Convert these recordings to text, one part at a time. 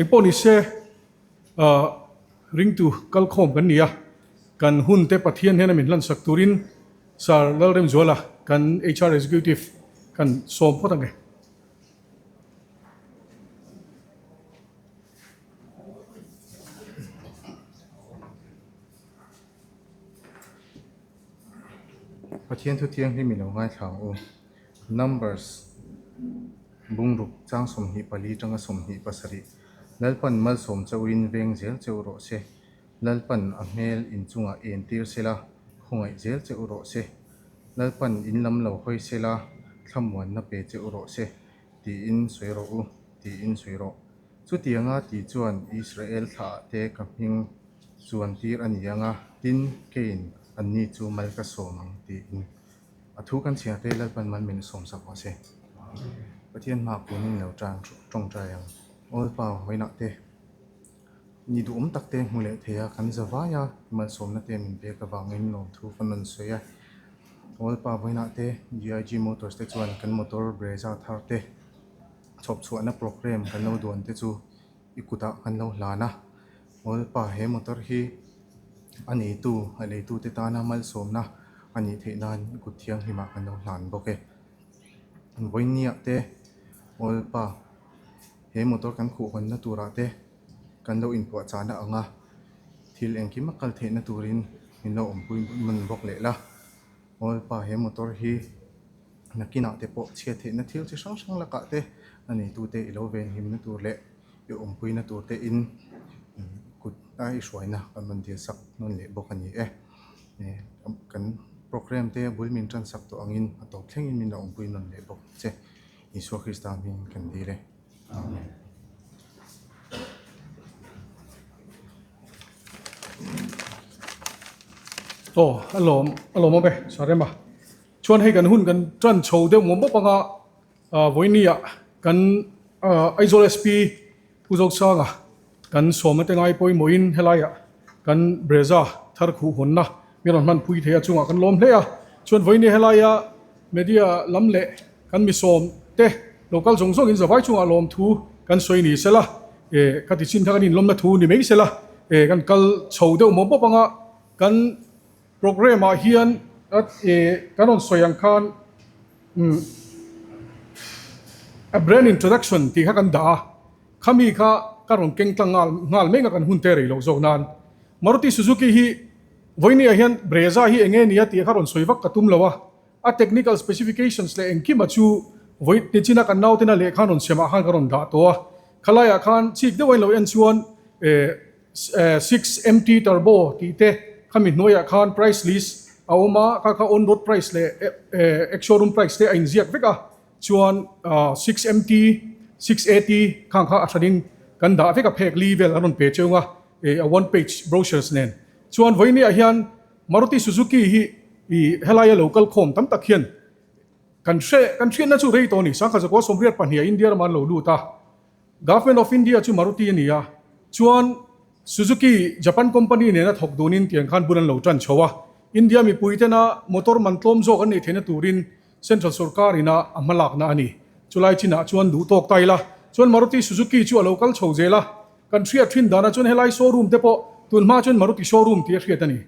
Engpawh ni se ringtu kalkhawm kan ni a, kan hun te Pathian hnena min hlansak turin Sir Lalremzuala kan HR Executive kan sawm phawt ang e. Pathian thu thianghlim i lo ngaithla ang u. Numbers bungruk chang 24 tanga 27 Lalpan malsawm chauhin veng zel cheu rawh se. Lalpan a hmel inchungah entir sela, khawngaih zel cheu rawh se. Lalpan in lam lo hawi sela, thlamuanna pe cheu rawh se, tiin sawi rawh u, tiin sawi rawh. Chutianga ti chuan Israel thlaah te ka hming chuan tir a ni ang a, tin, keiin anni chu mal ka sawm ang, tiin a thu kan chhiar te Lalpan mal min sawm sak rawh se. Pathian hmaah kunin lo tan tawngtai ang. Awlpa vawiinah te ni duhawm tak te hmu leh thei a, kan za vai a, malsawmna te min pek avangin lawmthu kan rawn sawi a. Awlpa vawiinah te GIG Motors te chuan kan motor Brezza thar te chhawp chhuahna programme kan lo duan te chu i kutah kan lo hlan a, Awlpa he motor hi a neitu a leitu te tana malsawmna a nih theih nan i kut thianghlimah kan lo hlan bawk e. Vawinia te Awlpa he motor kan khuh hawnna turah te kan lo inpuahchahna ang a, thil engkim a kal theihna turin min lo awmpui hman bawk leh la. Awlpa he motor hi nakinah te pawh chhiat theihna thil chi hrang hrang lakah te a neitute i lo venhimna tur leh i awmpuina tur te in kut a i hruaina kan rawn dil sak nawn leh bawk a ni e. Kan programme te bul min tan sak tawh angin a tawp thlengin min lo awmpui nawn leh bawk che. Isua Krista hming kan dil e. Amen. Aw a lawm a lawm awm e Sarema chuan hei kan hun kan tan chho deuh mawp mawp anga vawinia kan Aizawl SP Pu Zoksanga kan sawmna te ngai pawimawhin helaiah kan Brezza thar khuh hawnna min rawn hman pui thei a chungah kan lawm hle a chuan vawinia helaia media lam leh Kan mi sawm te lo kal zawng zawng in zavai chungah lawm thu kan sawi ni sela, eh ka ti chin kha kan inlawmna thu ni mai sela, eh kan kal chho deuh mawp mawp anga kan programme ah hian eh kan rawn sawi ang khan umm a brand introduction tih kha kan dah a, khami kha ka rawn keng tlang nghal nghal mek a kan hun te rei loh zawk nan Maruti Suzuki hi vawinia hian Brezza hi eng nge nia tih kha rawn sawi vak ka tum lo a. A technical specifications leh engkima chu vawi nichina kan nautena lehkha rawn siamah khan ka rawn dah tawh a. Khalaiah khan chik deuh a inlo en chuan 6MT turbo tih te khami hnuaiah khan price list a awm a, kha kha on road price leh ex showroom price te a inziak vek a. Chuan 6MT, 6AT khang kha a hranin kan dah vek a phek li vel an rawn pe cheu a, a one page brochures nen. Chuan vawinia hian Maruti Suzuki hi i helaia lo kal khawm tam tak hian kan hre kan hriatna chu rei tawh a ni. Sangkhat zakua 82 ah India ramah an lo lut a. Government of India chu Maruti a ni a. Chuan Suzuki Japan company nena thawk dunin tiang khan bul an lo tan chho a. India mipui tena motor man tlawm zawk an neih theihna turin Central sorkar ina a hmalakna a ni. Chulai chinah chuan duh tawk ta ila. Chuan Maruti Suzuki chu a lo kal chho zel a. Kan hriat thin danah chuan helai showroom te pawh tun hma chuan Maruti showroom tih a hriat a ni.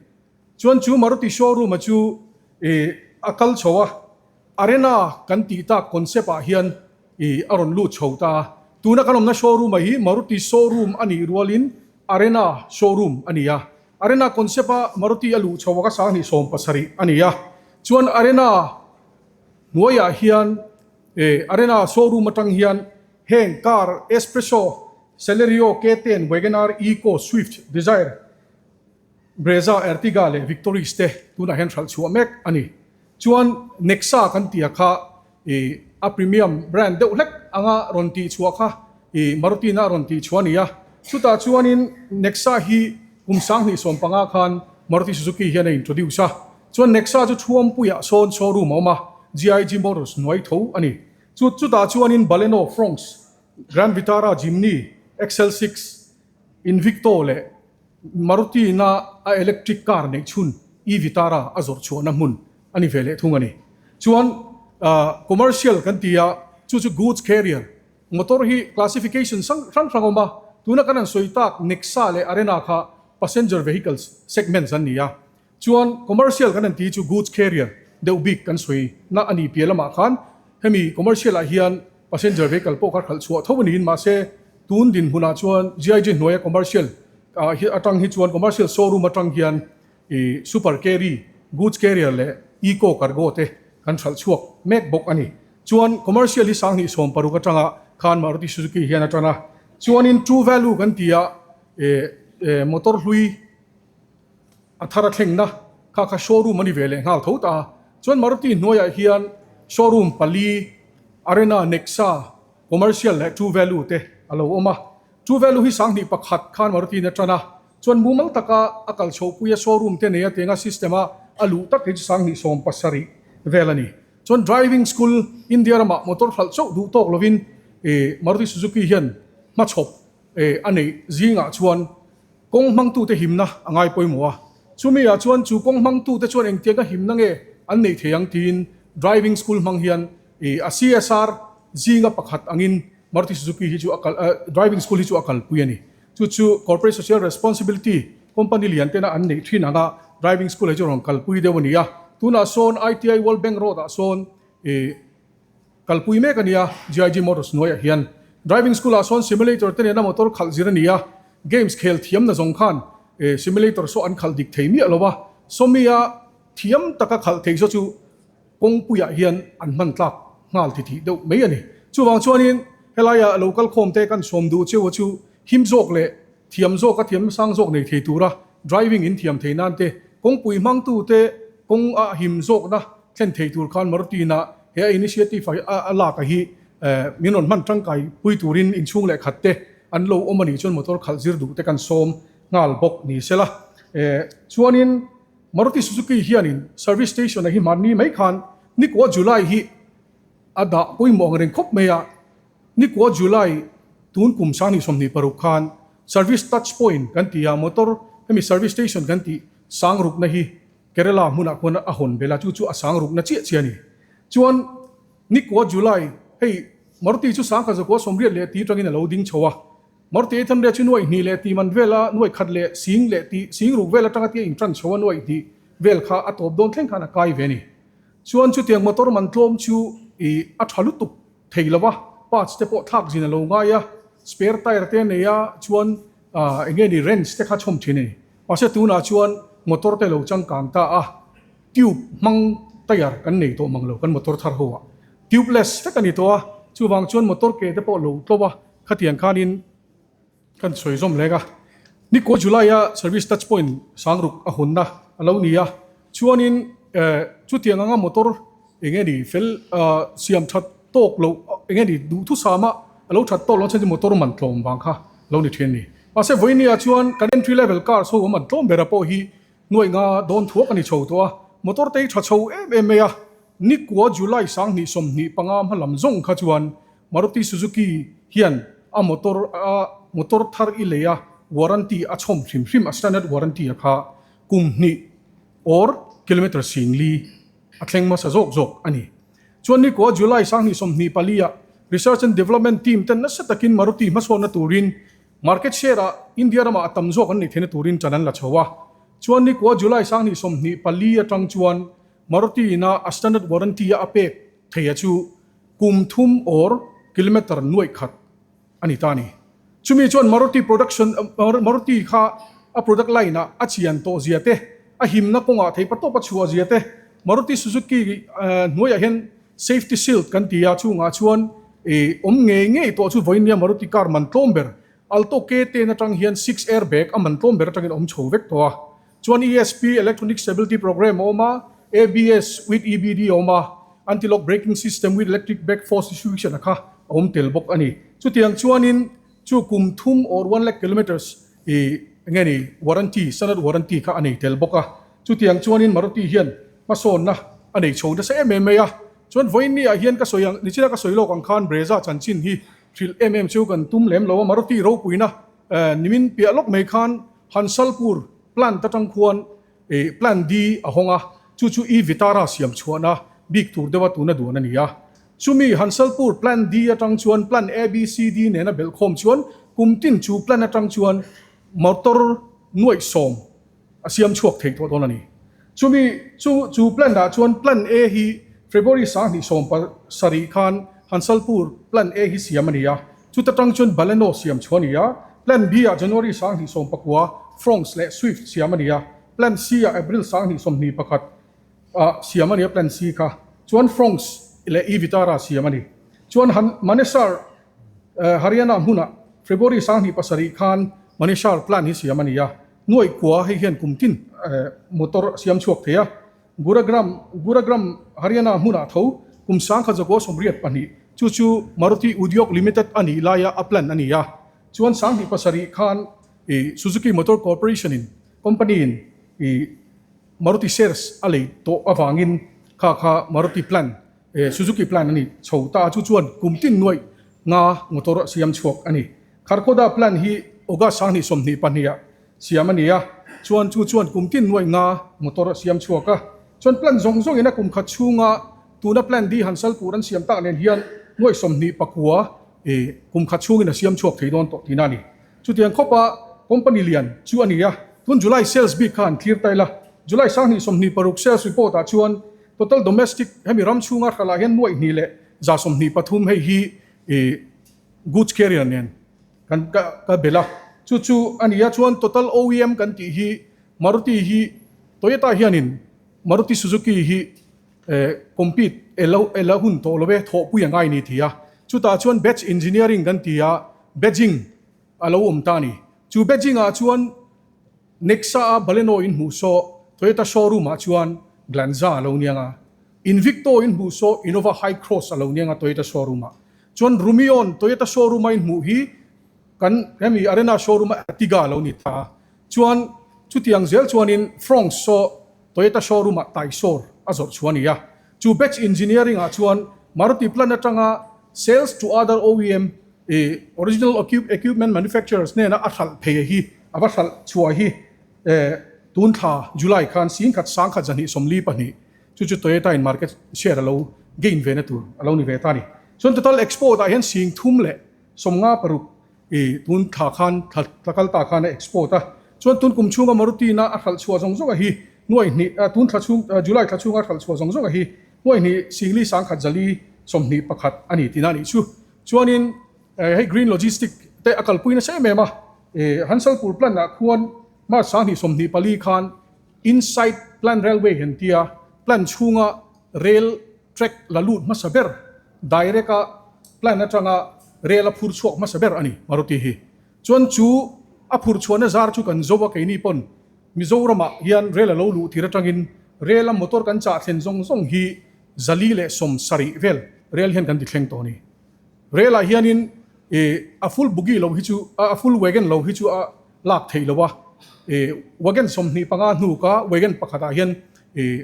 Chuan chu Maruti showroom a chu ih a kal chho a, Arena kan tih tak concept ah hian ih a rawn lut chho ta a. Tuna kan awmna showroom a hi Maruti showroom a nih rualin Arena showroom a ni a. Arena concept a Maruti a luh chho a ka 2017 a ni a. Chuan Arena hnuaiah hian ih Arena showroom atang hian Heng car Espresso, Celerio, K-ten, Wagon-R, Eco, Swift, Dzire, Brezza, Ertiga leh Victoris te tunah hian hralh chhuah mek a ni. Chuan Nexa kan tih a kha ih a premium brand deuh hlek anga rawn tih chhuah kha ih Maruti-na a rawn tih chhuah a ni a. Chutah chuanin Nexa hi kum 2015 khan Maruti Suzuki hian a introduce a. Chuan Nexa chu Thuampuiah sawn showroom a awm a, GIG Motors hnuai tho a ni. Chu chutah chuanin Baleno, Fronx, Grand Vitara, Jimny, XL 6, Invicto leh Maruti-na a electric car neih chhun e-Vitara a zawrh chhuahna hmun a ni ve leh thung a ni. Chuan commercial kan ti a, chu chu goods carrier motor hi classification hrang hrang awm a. Tuna kan han sawi tak Nexa leh Arena kha passenger vehicles segments an ni a. Chuan commercial kan han tih chu goods carrier deuh bik kan sawi na a ni piah lamah khan hemi commercial ah hian passenger vehicle pawh kha khalh chhuah tho a niin mahse tun dinhmunah chuan GIG hnuaia commercial ah hi atang hi chuan commercial showroom atang hian ih super carry, goods carrier leh eco cargo te kan hralh chhuak mek bawk a ni. Chuan commercial hi 2016 atanga khan Maruti Suzuki hian a tan a, chuanin true value kan ti a ih motor hlui, A thar a thlengna kha kha showroom a ni ve leh nghal tho ta a, chuan Maruti hnuaiah hian showroom pali, Arena, Nexa, Commercial leh True Value te a lo awm a. True Value hi 2001 khan Maruti in a tan a, chuan mumal taka a kal chhohpui a showroom te nei a tenga system a a luh tak hi chu 2017 vel a ni. Chuan driving school India ramah motor hralh chauh duh tawk lovin Maruti Suzuki hian hmachhawp a neih zingah chuan Kawng hmangtute himna a ngai pawimawh a, chumi ah chuan chu kawng hmangtute chuan engtianga himna nge an neih thei ang tiin driving school hmang hian ih a CSR zinga pakhat angin Maruti Suzuki hi chu a kal driving school hi chu a kalpui a ni. Chu chu corporate social responsibility company lian tena an neih thin anga driving school hi chu rawn kalpui deuh a ni a, tunah sawn ITI World Bank Road ah sawn ih Kalpui mek a nia, GIG Motors hnuaiah hian driving school ah sawn simulator te nena motor khalh zir a ni a, games khel thiam na zawng khan simulator saw an khalh dik thei miah lo a, sawmia thiam taka khalh thei saw chu kawngpuiah hian an hman tlak nghal ti tih deuh mai a ni. Chuvang chuanin helaia lo kal khawm te kan sawm duh cheu a chu him zawk leh thiam zawk a thiam sang zawk nei thei tura driving in thiam thei nan te, kawngpui hmangtu te kawng a him zawkna thlen thei tur khan Maruti-na he a initiative a lak a hi min rawn hman tangkai pui turin inchhung leh khat te an lo awm a nih chuan motor khalh zir duh te kan sawm nghal bawk ni sela. Chuanin Maruti Suzuki hianin service station a hi hmanni mai khan nikua July hi a dah pawimawh ang reng khawp mai a, Nikua July tun kum 2026 khan Service Touch Point kan ti a, motor hemi Service Station kan tih sang rukna hi Kerala hmunah khuan a hawn belh a, chu chu a sang rukna chiah chiah a ni. Chuan Nikua July hei Maruti chu 1980 leh ti atangin a lo ding chho a, Maruti 800 chu nuaih hnih leh ti man vela nuaih khat leh sing leh ti sing ruk vel atanga tia intan chho a nuaih hnih vel kha a tawp dawn thleng khan a kai ve a ni. Chuan chutiang motor man tlawm chu ih a tha lutuk thei lo a, parts te pawh thlak zin a lo ngai a, spare tyre te a nei a, chuan eng nge ni wrench te kha chhawm thin a ni. Mahse tunah chuan motor te lo changkang ta a, tube hmang tyre kan nei tawh mang lo kan motor thar ho ah. Tubeless vek a ni tawh a, chuvang chuan motor ke te pawh lo tlo a, khatiang khanin Kan sawi zawm leng a, Nikua July-a Service Touch Point sangruk a hunna a lo ni a, chuanin chutiang anga motor eng nge ni fel siam that tawk loh eng nge ni duhthusama a lo that tawk loh chuan chu motor man tlawm vang kha lo ni thin a ni. Mahse vawinia chuan kan entry level cars ho a man tlawm bera pawh hi nuaih nga dawn thuak a ni chho tawh a, motor te hi tha chho em em mai a, Nikua July 2025 hma lam zawng kha chuan Maruti Suzuki hian a motor a motor thar i lei a warranty a chhawm hrim hrim a standard warranty a kha kum hnih or kilometre singli a thleng hmasa zawk zawk a ni. Chuan nikua July 2024 ah Research and Development team ten nasa takin Maruti hmasawnna turin market share ah India ramah a tam zawk an neih theihna turin ṭan an la chho a. Chuan nikua July 2024 atang chuan Maruti ina a standard warranty a a pek thei a chu Kum thum or kilometre nuaih khat a ni ta a ni. Chumi chuan Maruti production Maruti kha a product line ah a chian tawh zia te, a himna kawngah theih patawp a chhuah zia te, Maruti Suzuki hnuaiah hian safety shield kan ti a, chungah chuan ih awm ngei ngei tawh chu vawinia Maruti car man tlawm ber Alto K10 atang hian six air bag a man tlawm ber atangin a awm chho vek tawh a. Chuan ESP, Electronic Stability Program, a awm a, ABS with EBD a awm a, Anti-lock Braking System with Electric Brake Force Distribution a kha a awm tel bawk a ni. Chutiang chuanin chu kum thum or one lakh kilometres i enge ni warranty, standard warranty kha a nei tel bawk a. Chutiang chuanin Maruti hian hmasawnna a nei chho nasa em em mai a. Chuan vawiin ah hian ka sawi ang, nichina ka sawi lawk ang khan Brezza chanchin hi hrilh em em chu kan tum lem lo a, Maruti ropuina nimin piah lawk mai khan Hansalpur plant atang khuan plant D a hawng a, chu chu E Vitara siam chhuahna bik tur deuha tuna duan a ni a. Chumi Hansalpur plant D atang chuan plant A, B, C, D nena belhkhawm chuan kum tin chu plan atang chuan motor nuaih sawm a siam chhuak thei tawh dawn a ni. Chumi chu chu plan ah chuan plan A hi February 27 pasarih khan Hansalpur plan A hi siam a ni a, chuta tang chuan Baleno siam chhuah a ni a, plan B ah January 2019 Fronx leh Swift siam a ni a, plan C ah April 2021 ah siam a ni a plan C kha chuan Fronx leh E Vitara siam a ni. Chuan Han Manesar Haryana hmunah February 27 khan Manesar plan hi siam a ni a, Nuaih kua hei hian kum tin motor a siam chhuak thei a, Gurugram Gurugram Haryana hmunah tho kum 1982 chu chu Maruti Udyog Limited a nih laia a plan a ni a, chuan 27 khan Suzuki Motor Corporation in company in Maruti shares a lei tawh avangin kha kha Maruti plan Suzuki plan a ni chho ta a, chu chuan kum tin nuaih nga motor a siam chhuak a ni. Kharkhoda plan hi August 2022 ah siam a ni a, chuan chu chuan kum tin nuaih nga motor a siam chhuak a. Chuan plan zawng zawngin a kum khat chhunga tuna plan D Hansalpur an siam tak nen hian nuaih 29 kum khat chhungin a siam chhuak thei dawn tawh tihna a ni. Chutiang khawpa company lian chu a ni a, tun July sales bik kha an thlir ta ila. July 2026 sales report ah chuan total domestic hemi ram chhunga hralah hian nuaih hnih leh 123 hei hi goods carrier nen kan ka belh a, chu chu a ni a. Chuan total OEM kan tih hi Maruti hi Toyota hianin Maruti Suzuki hi compete ela hun tawh lo e, thawhpui a ngai ni ti a. Chutah chuan batch engineering kan ti a, badging a lo awm ta a ni. Chu badging ah chuan Nexa a Baleno in hmuh saw Toyota showroom ah chuan Glanza a lo niang a, Invicto in hmuh saw Innova Hycross a lo niang a Toyota showroom ah. Chuan Rumion Toyota showroom a in hmuh hi kan hemi Arena showroom a Ertiga a lo ni ta a. Chuan chutiang zel chuanin Fronx saw Toyota showroom ah Taisor a zawrh chhuah a ni a. Chu batch engineering ah chuan Maruti plant atanga sales to other OEM original equipment manufacturers hnena a hralh phei hi a va hralh chhuah hi tun thla July khan 10,000 1,242 chu chu Toyota in market share a lo gain ve na tur a lo ni ve ta a ni. Chuan total export ah hian 356 tun thla khan thla kal ta khan a export a. Chuan tun kum chhunga Maruti na a hralh chhuah zawng zawng a hi nuaih hnih tun thla chhung July thla chhunga a hralh chhuah zawng zawng a hi nuaih hnih 4 1,4 21 a ni tihna a nih chu. Chuanin hei Green Logistic te a kalpui nasa em em a, Hansalpur plant ah khuan March 2024 khan Inside Plant Railway an tia plant chhunga rail track la lut hmasa ber direct a plant atanga rail a phur chhuak hmasa ber a ni Maruti hi. Chuan chu a phur chhuahna zar chu kan zo a keini pawn Mizoramah hian rail a lo luh tir atangin rail a motor kan chah thlen zawng zawng hi 170 vel rel hian kan ti thleng tawh a ni. Rel ah hianin ih a full bogie lo hi chu a full wagon lo hi chu a lak theih lo a, ih wagon 25 hnuk a wagon pakhat ah hian ih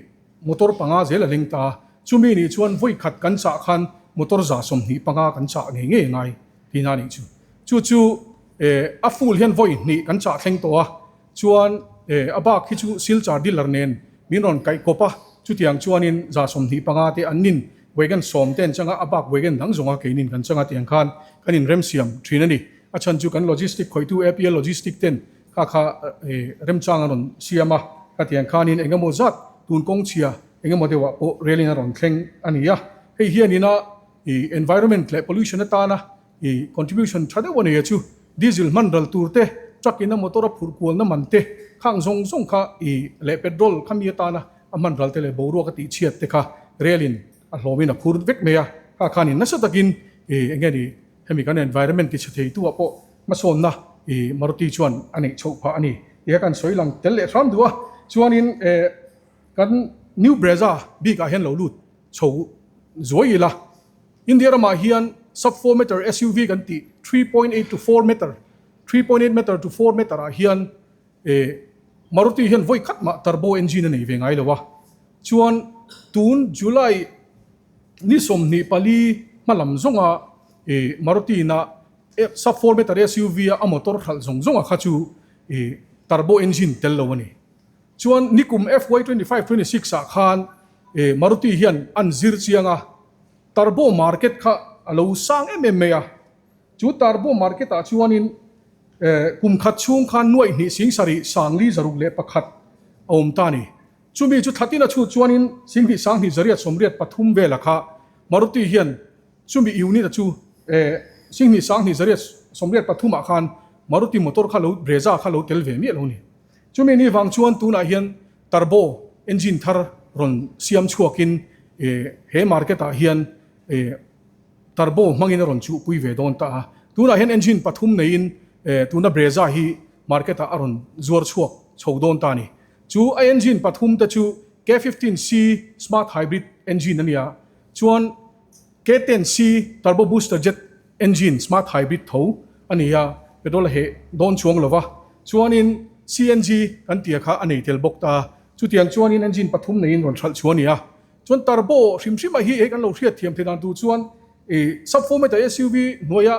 motor panga zel a leng ta a, chumi nih chuan vawi khat kan chah khan motor 125 kan chah ngei ngei a ngai tihna a nih chu. Chu chu ih a full hian vawi hnih kan chah thleng tawh a, Chuan a bak hi chu Silchar dealer nen min rawn kaih kawp a, chutiang chuanin 25 te an nin wagon 10 te an chang a, a bak wagon dang zawnga keinin kan chang a tiang khan kan inremsiam thin a ni. A chhan chu kan logistic khawihtu APL Logistic ten kha kha remchang an rawn siam a, ka tiang khanin eng emaw zat tun kawng chhia eng emaw deuhah pawh relin a rawn thleng a ni a. Hei hianina environment leh pollution atana I contribution tha deuh a nei a chu diesel hman ral tur te, truck in a motor a phurh kualna man te, khang zawng zawng kha i leh petrol kha mi atana a hman ral te leh boruak a tih chhiat te kha rail in a hlawm in a phur vek mai a, kha khan in nasa takin i eng nge ni hemi kan environment ti chhe thei tu ah pawh hmasawnna i Maruti chuan a neih chhoh phah a ni tih kha kan sawi lang tel leh hram duh a, chuanin eh kan New Brezza bik ah hian lo lut chho zuai ila. India ramah hian sub 4 meter SUV kan tih 3.8 to 4 meter, 3.8 meter to 4 meter ah hian Maruti hian vawi khat mah turbo engine a nei ve ngai lo a. Chuan tun July ni 24 hmalam zawnga Maruti ina sub 4 meter SUV a a motor hralh zawng zawnga kha chu turbo engine tel lo a ni. Chuan nikum FY 25 26 ah khan Maruti hian an zir chiang a, Turbo market kha a lo sang em em mai a. Chu Turbo market ah chuanin kum khat chhung khan nuaih hnih sing sarih sangli zaruk leh pakhat a awm ta a ni. Chumi chu thlatin a chhut chuanin singhnih sanghnih zariat sawmriat pathum vela kha Maruti hian chumi unit a chu singhnih sanghnih zariat sawmriat pathumah khan Maruti motor kha lo Brezza kha lo tel ve miah lo ni. Chumi ni vang chuan tunah hian turbo engine thar rawn siam chhuakin he market ah hian turbo hmangin a rawn chuhpui ve dawn ta a. Tunah hian engine pathum neiin tuna Brezza hi market ah a rawn zuar chhuak chho dawn ta a ni. Chu a engine pathum te chu K15C Smart Hybrid engine a ni a, chuan K10C Turbo Booster Jet engine Smart Hybrid tho a ni a, petrol a heh dawn chuang lo va, chuanin CNG kan tia kha a nei tel bawk ta a, chutiang chuanin engine pathum neiin rawn hralh chhuah a ni a. Chuan turbo hrim hrim ah hi hei kan lo hriat thiam thei dan tur chuan ih sub-4 meter SUV hnuaia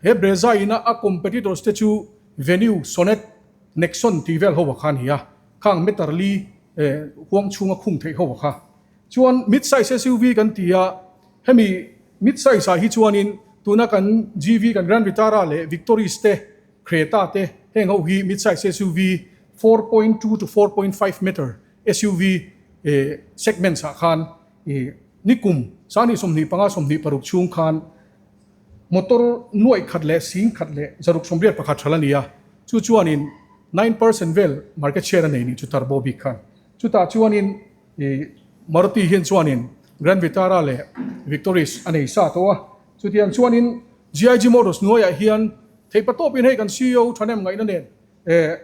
he Brezza ina a competitors te chu Venue, Sonet, Nexon tih vel ho a kha a ni a, khang meter li huang chhunga khung theih ho a kha. Chuan mid size SUV kan ti a, hemi mid size ah hi chuanin tuna kan GV kan Grand Vitara leh Victoris te, Creta te heng ho hi mid size SUV 4.2 to 4.5 meter SUV segments ah khan nikum sangni 25 26 chhung khan Motor nuaih khat leh sing khat leh zaruk 81 ṭhal a ni a, chu chuanin 9% vel market share a nei nih chu Turbo bik khan. Chutah chuanin ih Maruti hian chuanin Grand Vitara leh Victoris a nei sa tawh a, chutiang chuanin GIG Motors hnuaiah hian theihpatawpin hei kan ceo ṭhahnem ngaihna nen eh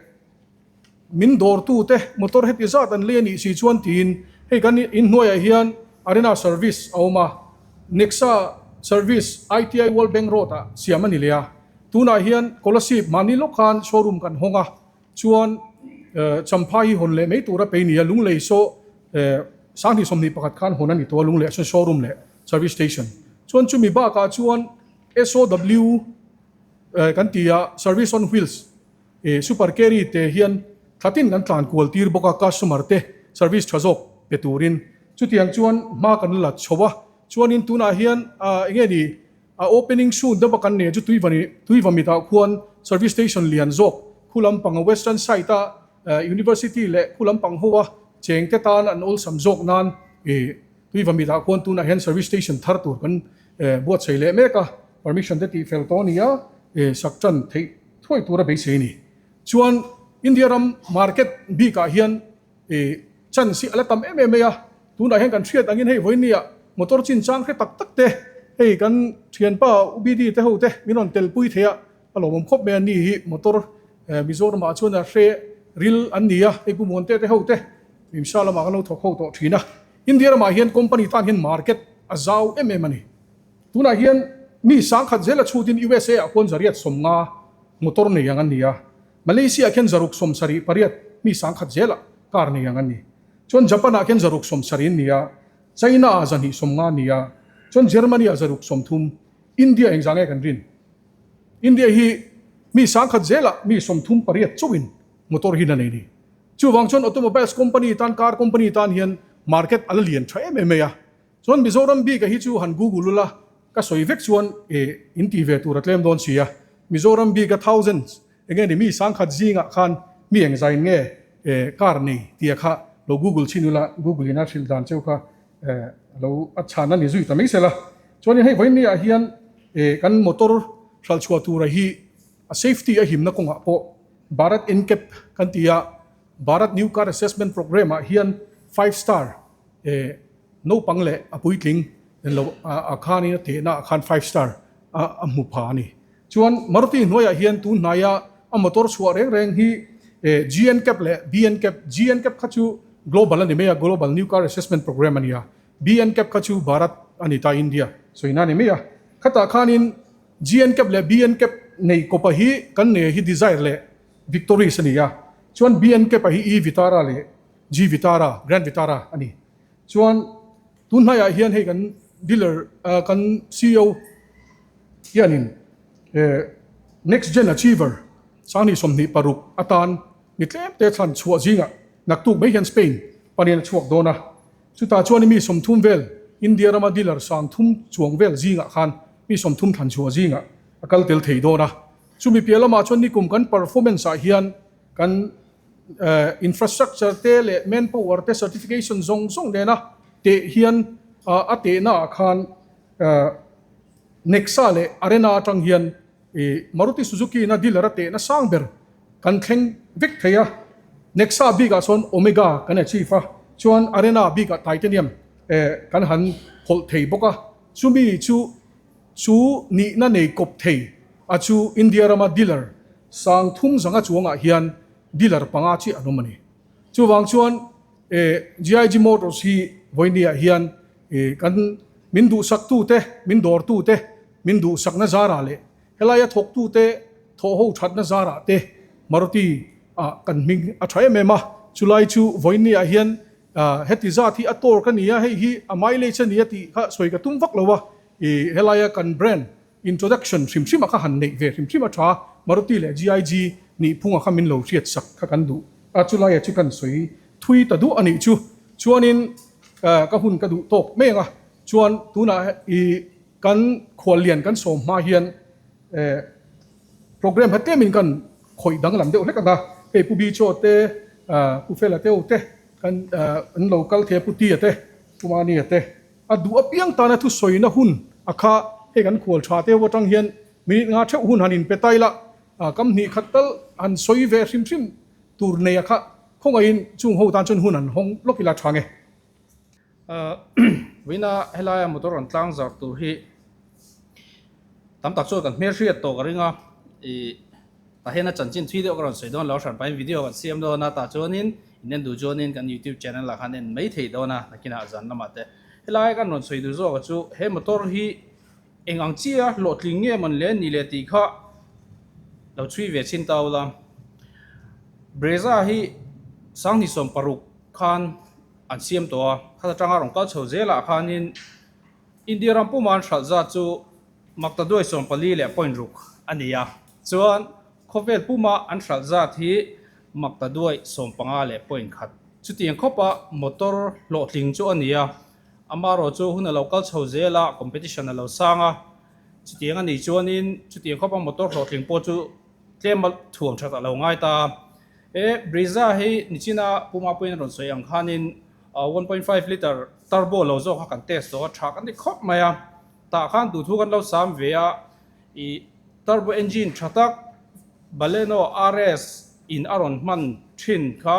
Min dawrtute motor heti zat an lei a nih si chuan tiin hei kan inhnuaiah hian Arena Service a awm a, Nexa Service ITI World Bank Road ah siam a ni leh a. Tunah hian Kolasib mahni lawk khan showroom kan hawng a, chuan Champhai hi hawn leh mai tura pei ni a, Lunglei saw 2021 khan hawn a ni tawh a, Lunglei ah chuan showroom leh service station. Chuan chumi bakah chuan SOW kan ti a, Service on Wheels, I super carry te hian thlatin kan tlan kual tir bawk a customer te service tha zawk pe turin chutiang chuan hma kan la chho a chuanin tunah hian enge ni a opening soon deuh a kan nei chu tuivani tuivamitah khuan service station lian zawk khu lampang a western side a university leh khu lampang ho a cheng te tan an awlsam zawk nan i tuivamitah khuan tunah hian service station thar tur kan buatsaih leh mek a permission te tih fel tawh a ni a sak tan theih Thuai tura beisei a ni. Chuan India ram market bikah hian chance hi a la tam em em mai a, tunah hian kan hriat angin hei vawinia motor chinchang hre tak tak te hei kan thianpa UBD te ho te min rawn telpui thei a, a lawmawm khawp mai a ni hi motor Mizoramah chuan a hre ril an ni a, hei Pu Muante te ho te Mimsa lamah kan lo thawk ho tawh thin a. India ramah hian company tan hian market a zau em em a ni. Tunah hian mi sangkhat zela chhutin USA ah khuan zariat 50 motor nei ang an ni a, Malaysia ah khian 678 mi sangkhat zela car nei ang an ni. Chuan Japan ah khian 670 an ni a, China ah 250 an ni a, chuan Germany ah 630. India engzah nge kan rin? India hi mi sangkhat zela mi 38 chauhin motor hi la nei ni. Chuvang chuan automobiles company tan car company tan hian market a la lian tha em em mai a. Chuan Mizoram bik a hi chu han google ula ka sawi vek chuan e in ti ve tur a tlem dawn si a. Mizoram bik a thousands enge ni mi sangkhat zingah khan mi engzain nge e car nei tia kha lo google chhin ula google in a hrilh dan cheu kha e lo a chhan a ni zui ta mai sela. Chuanin hei vawiin ah hian e kan motor hralh chhuah tura hi a safety a himna kawngah pawh Bharat NCAP kan ti a Bharat New Car Assessment Programme ah hian five star e Naupang leh a puitling en lo a khanin a tehna ah khan five star a hmu pha a ni. Chuan Maruti hnuaiah hian tun hnaia a motor chhuah reng reng hi GNCAP leh BNCAP, GNCAP kha chu global a ni mai a, Global New Car Assessment Programme a ni a, BNCAP kha chu Bharat a ni ta, India sawina a ni mai a. Khatah khanin GNCAP leh BNCAP nei kawpa hi kan nei hi Dzire leh Victoris a ni a, chuan BNCAP a hi E Vitara leh G Vitara, Grand Vitara a ni. Chuan tun hnaiah hian hei kan dealer kan ceo hianin next gen achiever 2026 atan mi tlem te thlan chhuah zingah naktuk mai hian Spain panin a chhuak dawn a. Chutah chuan mi 30 vel India rama dealer 30 chuang vel zingah khan mi 30 thlan chhuah zingah. a kal tel thei dawn a. Chumi piah lamah chuan nikum kan performance ah hian kan infrastructure te leh manpower te certification zawng zawng nena teh hian a tehna ah khan Nexa leh Arena atang hian Maruti Suzuki na dealer a tehna sang ber kan thleng vek thei a. Nexa bikah chuan Omega kan achieve a, chuan Arena bikah Titanium kan han hawlh thei bawk a. Chumi chu chu nihna nei kawp thei a chu India rama dealer sang thum zanga chuangah hian dealer panga chiah an awm a ni. Chuvang chuan GIG Motors hi vawinia hian kan min duhsaktute, min dawrtute, min duhsakna zarah leh helaia thawktute thawhho thatna zarah te Maruti ah kan hming a tha em em a. Chulai chu vawinia hian heti zat hi a tor ka ni a, hei hi a mileage a ni a tih kha sawi ka tum vak lo a. Helaia kan brand introduction hrim hrim a kha han neih ve hrim hrim a tha, Maruti leh GIG nih phunga kha min lo hriat sak kha kan duh a, chulaia chu kan sawi thui ta duh a nih chu. Chuanin ka hun ka duh tawk mai ang a, chuan tunah i kan khuallian kan sawm hma hian program kha tlemin kan khawih danglam deuh hlek ang a, hei Pu Bichaw te, Pu Fela Teu te kan an lo kal thei a, Pu Tia te, Pu Mania te. A duh apiang tana thusawina hun a kha hei kan khual tha te ho atang hian minute nga theuh hun han inpe ta ila, kam hnih khat tal han sawi ve hrim hrim tur nei a kha khawngaihin chung ho tan chuan hun han hawng lawk ila tha nge. Vawiina helaia motor rawn tlang zarh tur hi tam tak chuan kan hmelhriat tawh ka ring a, ih tah hian a chanchin thui deuh ka rawn sawi dawn lo hran pahin video kan siam dawn a tah chuanin in en duh chuanin kan youtube channel ah khan en mai thei dawn a nakinah zan lamah te helai kan rawn sawi duh zawk a chu he motor hi eng ang chia hlawhtling nge mawn le ni le tih kha lo chhui ve chhin ta ula Brezza hi sanghnih 16 khan an siam tawh a khat atanga rawn kal chho zelah khanin India ram puma an hralh zat chu Makta duai 14 leh point ruk a ni a, chuan khawvel puma an hralh zat hi makta duai 15 leh point khat. Chutiang khawpa motor hlawhtling chu a ni a, amarawh chu hun a lo kal chho zel a, competition a lo sang a, chutiang a nih chuanin chutiang khawpa motor hlawhtling pawh chu tlem a thuam that a lo ngai ta a. He Brezza hi nichina puma pawhin a rawn sawi ang khanin 1.5 litre turbo lo zawk kha kan test tawh a, tha kan ti khawp mai a. Tah khan duhthu kan lo sam ve a, ih turbo engine tha tak Baleno RS in a rawn hman thin kha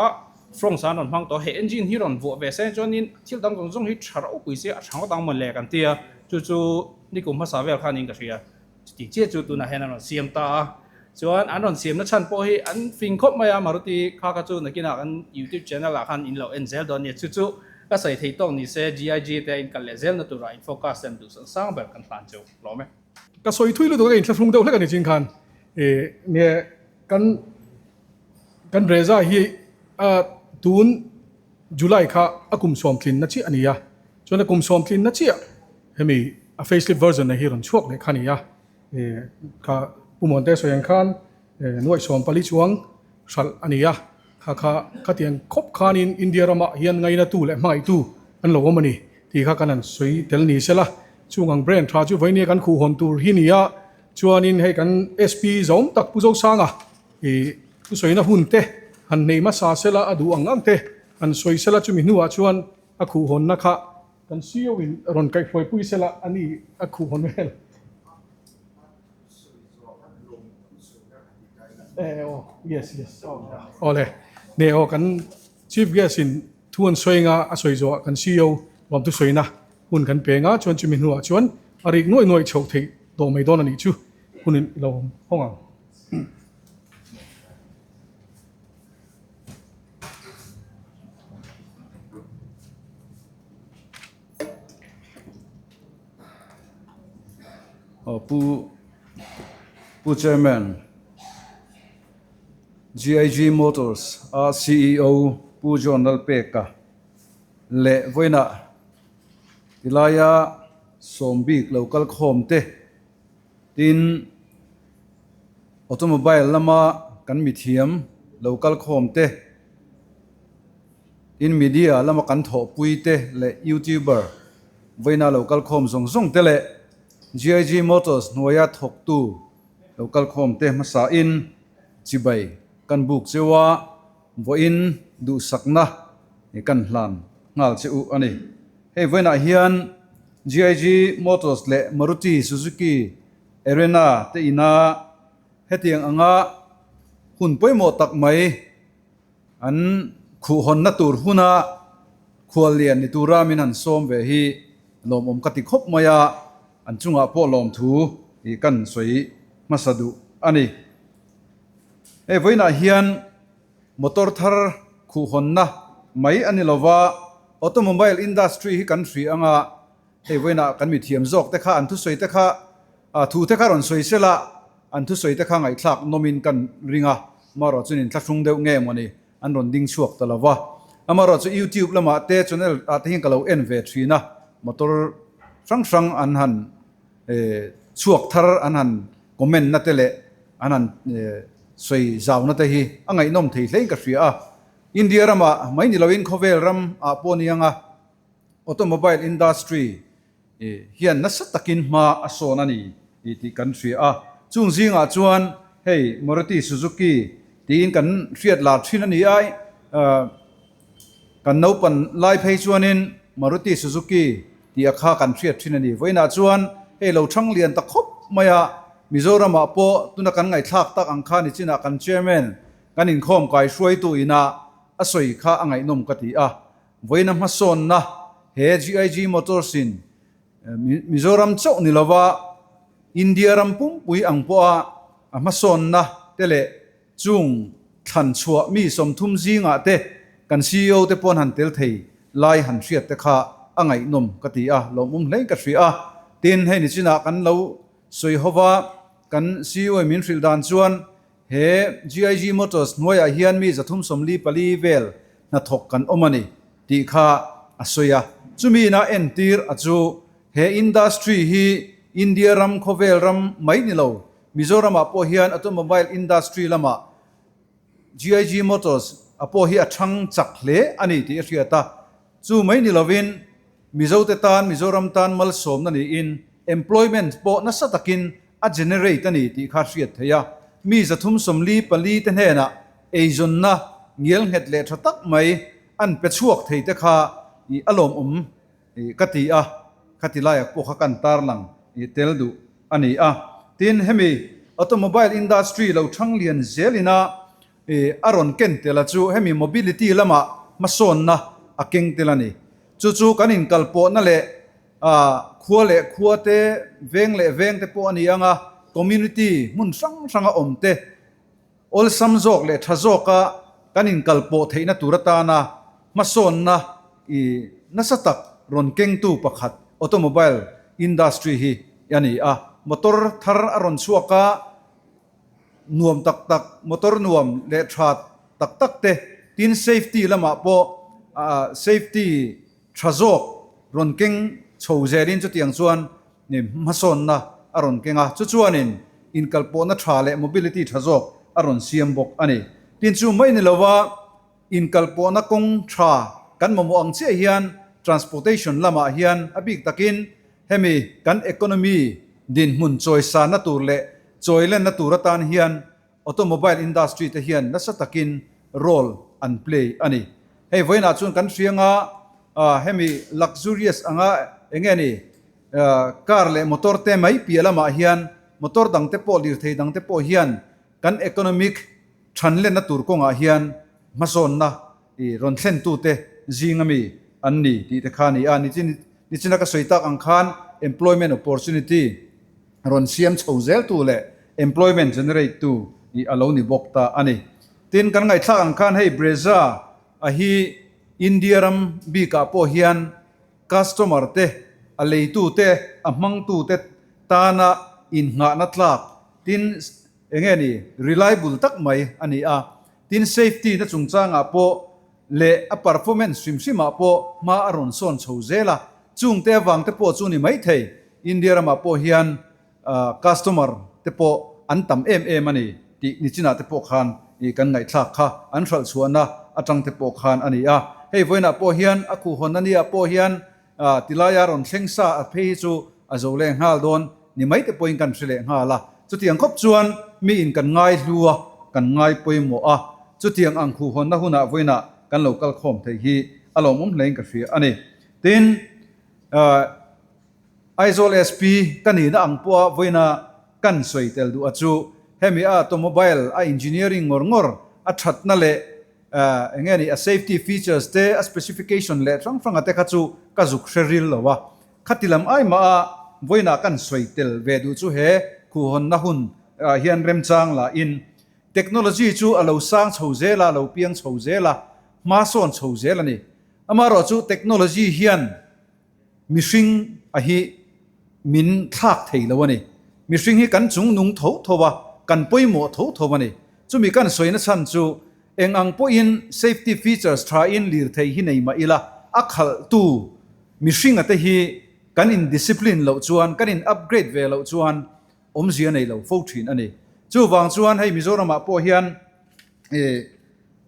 Fronx ah an rawn hmang tawh a, he engine hi rawn vuah ve se chuanin thil dang zawng zawng hi tha ropui se a tha ngawt ang mawn le kan ti a, chu chu nikum hmasa vel khanin ka hria. Chuti chiah chu tunah hian an rawn siam ta a, chuan an rawn siamna chhan pawh hi an fing khawp mai a, Maruti kha kha chu nakinah kan YouTube channel ah khan in lo en zel dawn nia, chu chu ka sawi thei tawk ni se GIG te a inkal leh zelna turah in focus ten duh san sang ber kan hlan cheu hlawm e. Ka sawi thui lutuk a ka inthlahrung deuh hlek a ni chin khan ih nge kan kan Reza hi a tun July kha a kum sawmtlinna chiah a ni a, chuan a kum sawmtlinna chiah hemi a facelift version a hi rawn chhuak leh kha a ni a, ih kha Pu Muante sawi ang khan nuaih 14 chuang hralh a ni a, kha kha khatiang khawp khanin India ramah hian ngainatu leh hmangaihtu an lo awm a ni tih kha kan han sawi tel ni sela, chung ang brand tha chu vawinia kan khuhhawn tur hi ni a, chuanin hei kan SP zawm tak Pu Zosanga Ih, thusawina hun te han nei hmasa sela a duh ang ang te han sawi sela chumi hnuah chuan a khuhhawnna kha kan CEO in rawn kaihhruaipui sela a ni a khuhhawn vel. Eh aw, yes yes aw le, ne aw kan Chief Guest in thu an sawi anga a sawi zawhah kan CEO lawm thusawina hun kan pe anga chuan chumi hnuah chuan a rik nuaih nuaih chhoh theih tawh mai dawn a nih chu hun in lo hawng ang. Pu Pu Chairman, GIG Motors a CEO Pu John Lalpeka leh vawiinah tilaia sawm bik lo kal khawm te Tin, automobile lama kan mithiam lo kal khawm te, tin media lama kan thawhpui te leh youtuber vawiina lo kal khawm zawng zawng te leh GIG Motors hnuaia thawktu. lo kal khawm te hmasa in chibai kan buk cheu a, vawiin duhsakna kan hlan nghal che u a ni. Hei vawiinah hian GIG Motors leh Maruti Suzuki Arena te ina hetiang anga hun pawimawh tak mai An khuhhawnna tur huna khuallian ni tura min han sawm ve hi lawmawm ka ti khawp mai a, an chungah pawh lawmthu tih kan sawi hmasa duh a ni. Hei vawiinah hian motor thar khuhhawnna mai a ni lova, automobile industry hi kan hria anga hei vawiinah kan mithiam zawk te kha an thusawi te kha thu te kha rawn sawi sela an thusawi te kha ngaihthlak nawmin kan ring a. Amaherawh chuan inthlahrung deuh nge maw ni, an rawn ding chhuak ta lo va. Amaherawh chu YouTube lamah te channel ah te hian ka lo en ve thin a, motor hrang hrang an han chhuak thar an han comment na te leh an han sawi zau na te hi a ngaihnawm thei hlein ka hria a. India ramah mai ni loin khawvel ram ah pawh ni anga automobile industry hian nasa takin hma a sawn a ni tih kan hria a. Chung zingah chuan hei Maruti Suzuki tiin kan hriat lar thin a ni a, kan naupan lai phei chuanin Maruti Suzuki tih a kha kan hriat thin a ni. Vawiinah chuan hei lo thang lian ta khawp mai a, Mizoramah pawh tuna kan ngaihthlak tak ang kha nichinah kan Chairman kan inkhawm kai hruaitu ina a sawi kha a ngaihnawm ka ti a. Vawiina hmasawnna he GIG Motors in Mizoram chauh ni lova India ram pumpui ang pawha a hmasawnna te leh chung thlan chhuah mi 30 zingah te kan ceo te pawn han tel thei lai han hriat te kha a ngaihnawm ka ti a, lawmawm hlein ka hria a. Tin, hei nichinah kan lo sawi hova kan ceo in min hrilh dan chuan He GIG Motors hnuaiah hian mi 344 vel hnathawk kan awm a ni tih kha a sawi a. Chumi ina entir a chu he industry hi India ram khawvel ram mai ni lo, Mizoramah pawh hian automobile industry lamah GIG Motors a pawh hi a thang chak hle a ni tih a hriat a. Chu mai ni lovin Mizote tan Mizoram tan malsawmna niin employment pawh nasa takin a generate a ni tih kha hriat theih a, mi 344 te hnenah eizawnna ngial nghet leh tha tak mai an pe chhuak thei te kha a lawmawm ka ti a, khati laiah pawh kha kan tarlang tel duh a ni a. Tin, hemi automobile industry lo thang lian zelina a rawn ken tel a chu hemi mobility lamah hmasawnna a keng tel a ni. Chu chu kan inkalpawhna leh Khua leh khua te, veng leh veng te pawh a ni ang a, community hmun hrang hranga awm te awlsam zawk leh tha zawka kan inkalpawh theihna tur atana hmasawnna i nasa tak rawn kengtu pakhat automobile industry hi a ni a. Motor thar a rawn chhuak a, nuam tak tak, motor nuam leh tha tak tak te, tin safety lamah pawh safety Tha zawk rawn keng chho zelin chutiang chuan hmasawnna a rawn keng a, chu chuanin inkalpawhna tha leh mobility tha zawk a rawn siam bawk a ni. Tin chu mai ni lova inkalpawhna kawng tha kan mamawh ang chiah hian transportation lamah hian a bik takin hemi kan economy dinhmun chawisanna tur leh chawilenna tur atan hian Automobile industry te hian nasa takin role an play a ni. Hei vawiinah chuan kan hriang a, hemi luxurious anga eng nge ni car leh motor te mai piah lamah hian motor dang te pawh lirthei dang te pawh hian kan economic thanlenna tur kawngah hian hmasawnna rawn thlentute zing ami an ni tih te kha a ni a. Nichina ka sawi tak ang khan employment opportunity rawn siam chho zel tu leh employment generate tu ih a lo ni bawk ta a ni. Tin, kan ngaihthlak ang khan hei Brezza a hi India ram bikah pawh hian customer te, a leitu te, a hmangtu te tana innghahna tlak tin eng nge ni reliable tak mai a ni a. Tin, safety na chungchangah pawh leh a performance hrim hrimah pawh hma a rawn sawn chho zel a, chungte avang te pawh chu ni maithei India ramah pawh hian customer te pawh an tam em em a ni tih nichinah te pawh khan kan ngaihthlak kha an hralh chhuahna atang te pawh khan a ni a. Hei vawiinah pawh hian a khuhhawnna nia pawh hian tilaia rawn thleng sa a phei hi chu a zo leh nghal dawn ni mai te pawhin kan hre leh nghal a. Chutiang khawp chuan mi in kan ngai hlu a, kan ngai pawimawh a, chutiang ang khuhhawnna hunah vawiinah kan lo kal khawm thei hi a lawmawm hlein ka hria a ni. Tin, Aizawl SP ka nihna ang pawha vawiina kan sawi tel duh a chu hemi a automobile a engineering ngawr ngawr a thatna leh eng nge ni a safety features te a specification leh hrang hranga te kha chu ka zuk hre ril lo a. Khati lam ai mah a vawiinah kan sawi tel ve duh chu he khuhhawnna hun ah hian remchang lah in technology chu a lo sang chho zel a, a lo piang chho zel a, hma sawn chho zel a ni. Amaherawh chu technology hian Mihring a hi min thlak thei lo a ni. Mihring hi kan chung nung tho tho a, kan pawimawh tho tho a ni. Chumi kan sawina chhan chu eng ang pawhin safety features tha in lirthei hi nei mah ila, a khalhtu mihringa te hi kan in discipline loh chuan, kan in upgrade ve loh chuan awmzia nei lo fo thin a ni. Chuvang chuan hei Mizoramah pawh hian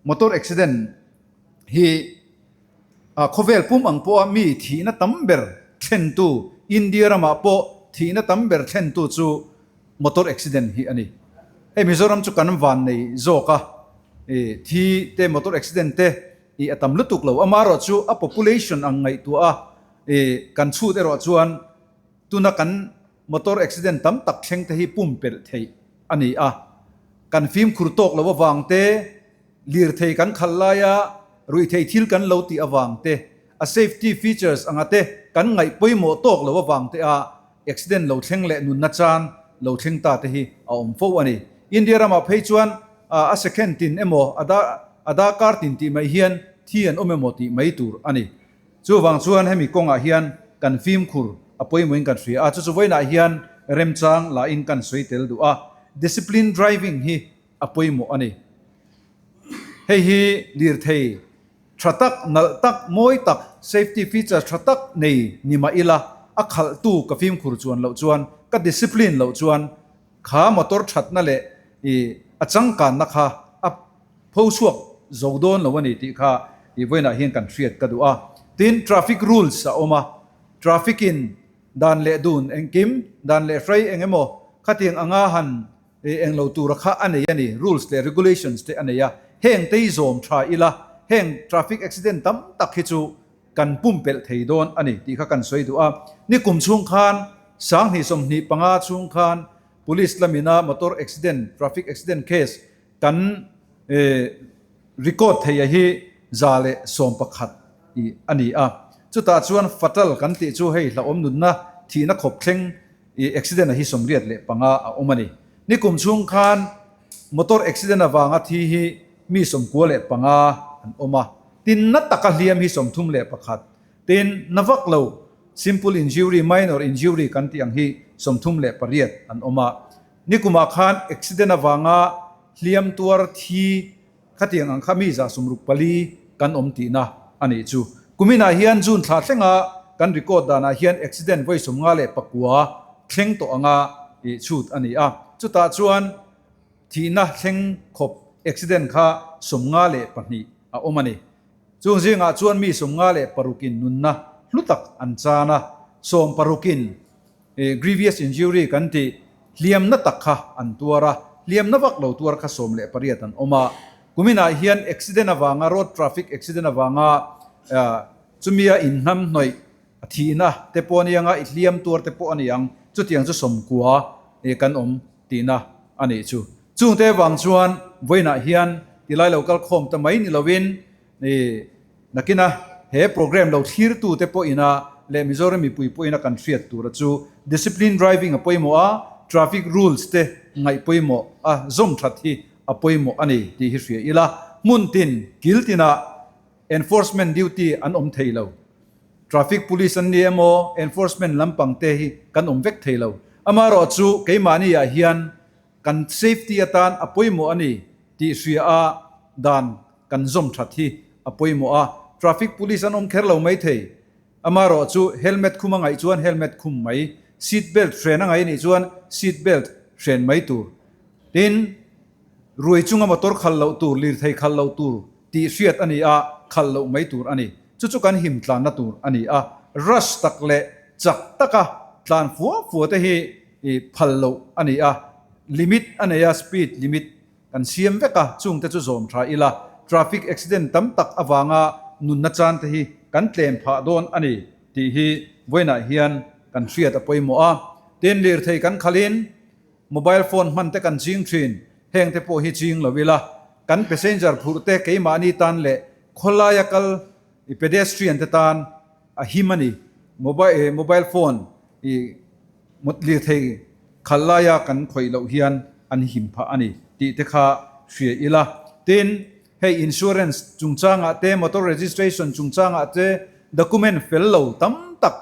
motor accident hi A khawvel pum ang pawha mi thihna tam ber thlentu, India ramah pawh thihna tam ber thlentu chu motor accident hi a ni. Hei Mizoram chu kan van nei zawk a, i thi te motor accident te i a tam lutuk lo. Amaherawh chu a population ang ngaihtuah a, i kan chhut erawh chuan tuna kan motor accident tam tak thleng te hi pumpelh theih a ni a. Kan fimkhur tawk lo avang te, Lirthei kan khalh laia ruihthei thil kan lo tih avang te, a safety features anga te kan ngaih pawimawh tawk lo avang te a accident lo thleng leh nunna chan lo thleng ta te hi a awm fo a ni. India ramah phei chuan a second tin emaw a darkar tin tih mai hian thi an awm emaw tih mai tur a ni. Chuvang chuan hemi kawngah hian kan fimkhur a pawimawhin kan hria a, chu chu vawiinah hian remchang lahin kan sawi tel duh a, discipline driving hi a pawimawh a ni. Hei hi lirthei tha tak, nalh tak, mawi tak, safety features tha tak nei ni mah ila, a khalhtu ka fimkhur chuan loh chuan, ka discipline loh chuan kha motor thatna leh i a changkanna kha a pho chhuak zo dawn lo a ni tih kha i vawiinah hian kan hriat ka duh a. Tin, traffic rules a awm a, traffic in dan leh dun engkim, dan leh hrei eng emaw khatiang anga han I englo tura kha a nei a ni, rules leh regulations te a nei a, heng te hi zawm tha ila, heng traffic accident tam tak hi chu kan pumpelh thei dawn a ni tih kha kan sawi duh a. Nikum chhung khan 2025 chhung khan Police lamina motor accident, traffic accident case kan record theih a hi 111 i a ni a. Chutah chuan fatal kan tih chu hei hlauhawm nunna thihna khawp thleng I accident a hi 85 a awm a ni. Nikum chhung khan motor accident avanga thi hi mi 95 an awm a, tin na taka hliam hi 31, tin na vak lo simple injury, minor injury kan tih ang hi 38 an awm a. Nikumah khan accident avanga hliam tuar thi Khatiang ang kha mi 64 kan awm tihna a nih chu. Kuminah hian June thla thlenga kan record danah hian accident vawi 59 thleng tawh anga ih chhut a ni a. Chutah chuan thihna thleng khawp accident kha 52 a awm a ni. Chung zingah chuan mi 56 in nunna hlu tak an chan a, 60 in Grievous injury kan tih hliamna tak kha an tuar a, hliamna vak lo tuar kha 18 an awm a. Kuminah hian accident avanga, road traffic accident avanga chumia inhnam hnawih a thihna te pawh a ni ang a, i hliam tuar te pawh a ni ang, chutiang chu 90 kan awm tihna a nih chu. Chungte avang chuan vawiinah hian tilai lo kal khawm ta mai ni lovin Nakina he programme lo thlirtute pawhina leh Mizoram mipui pawhina kan hriat tura chu discipline driving a pawimawh a, traffic rules te ngaih pawimawh a zawm that hi a pawimawh a ni tih hi hria ila. Hmun tin, kil tinah enforcement duty an awm thei lo. Traffic police an ni emaw enforcement lampang te hi kan awm vek thei lo. Amaherawhchu keimahni ah hian kan safety atan a pawimawh a ni tih hria a dan kan zawm that hi a pawimawh a, traffic police an awm kher lo mai thei. Amaherawh chu helmet khum a ngaih chuan helmet khum mai, seat belt hren a ngaih anih chuan seat belt hren mai tur. Tin, ruai chunga motor khalh loh tur, lirthei khalh loh tur tih hriat a ni a, khalh loh mai tur a ni. Chu chu kan him tlanna tur a ni a, rush tak leh chak taka tlan fua fua te hi phal loh a ni a. limit a nei a, speed limit kan siam vek a, chungte chu zawm tha ila, traffic accident tam tak avanga nunna chan te hi kan tlem phah dawn a ni tih hi vawiinah hian kan hriat a pawimawh a. Tin, lirthei kan khalhin mobile phone hman te kan ching thin, heng te pawh hi ching lo ila, kan passenger phurh te keimahni tan leh khawlaia kal pedestrian te tan a him a ni. Mobile phone i mut lirthei khal laia kan khawih loh hian an him phah a ni tih te kha hria ila. Tin, hei insurance chungchangah te, motor registration chungchangah te document fel lo tam tak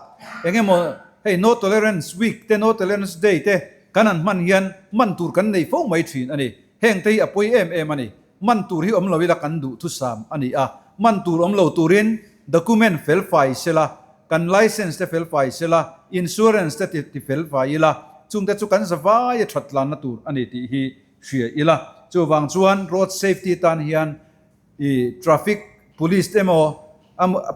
eng emaw hei no tolerance week te, no tolerance day te kan han hman hian man tur kan nei fo mai thin a ni. Heng te hi a pawi em em a ni. Man tur hi awm lo ila kan duh thusam a ni a, man tur awm lo turin document fel fai sela, kan license te fel fai sela, insurance te ti fel fai ila, chungte chu kan zavai a that tlanna tur a ni tih hi hria ila. Chuvang chuan road safety tan hian i traffic police te emaw,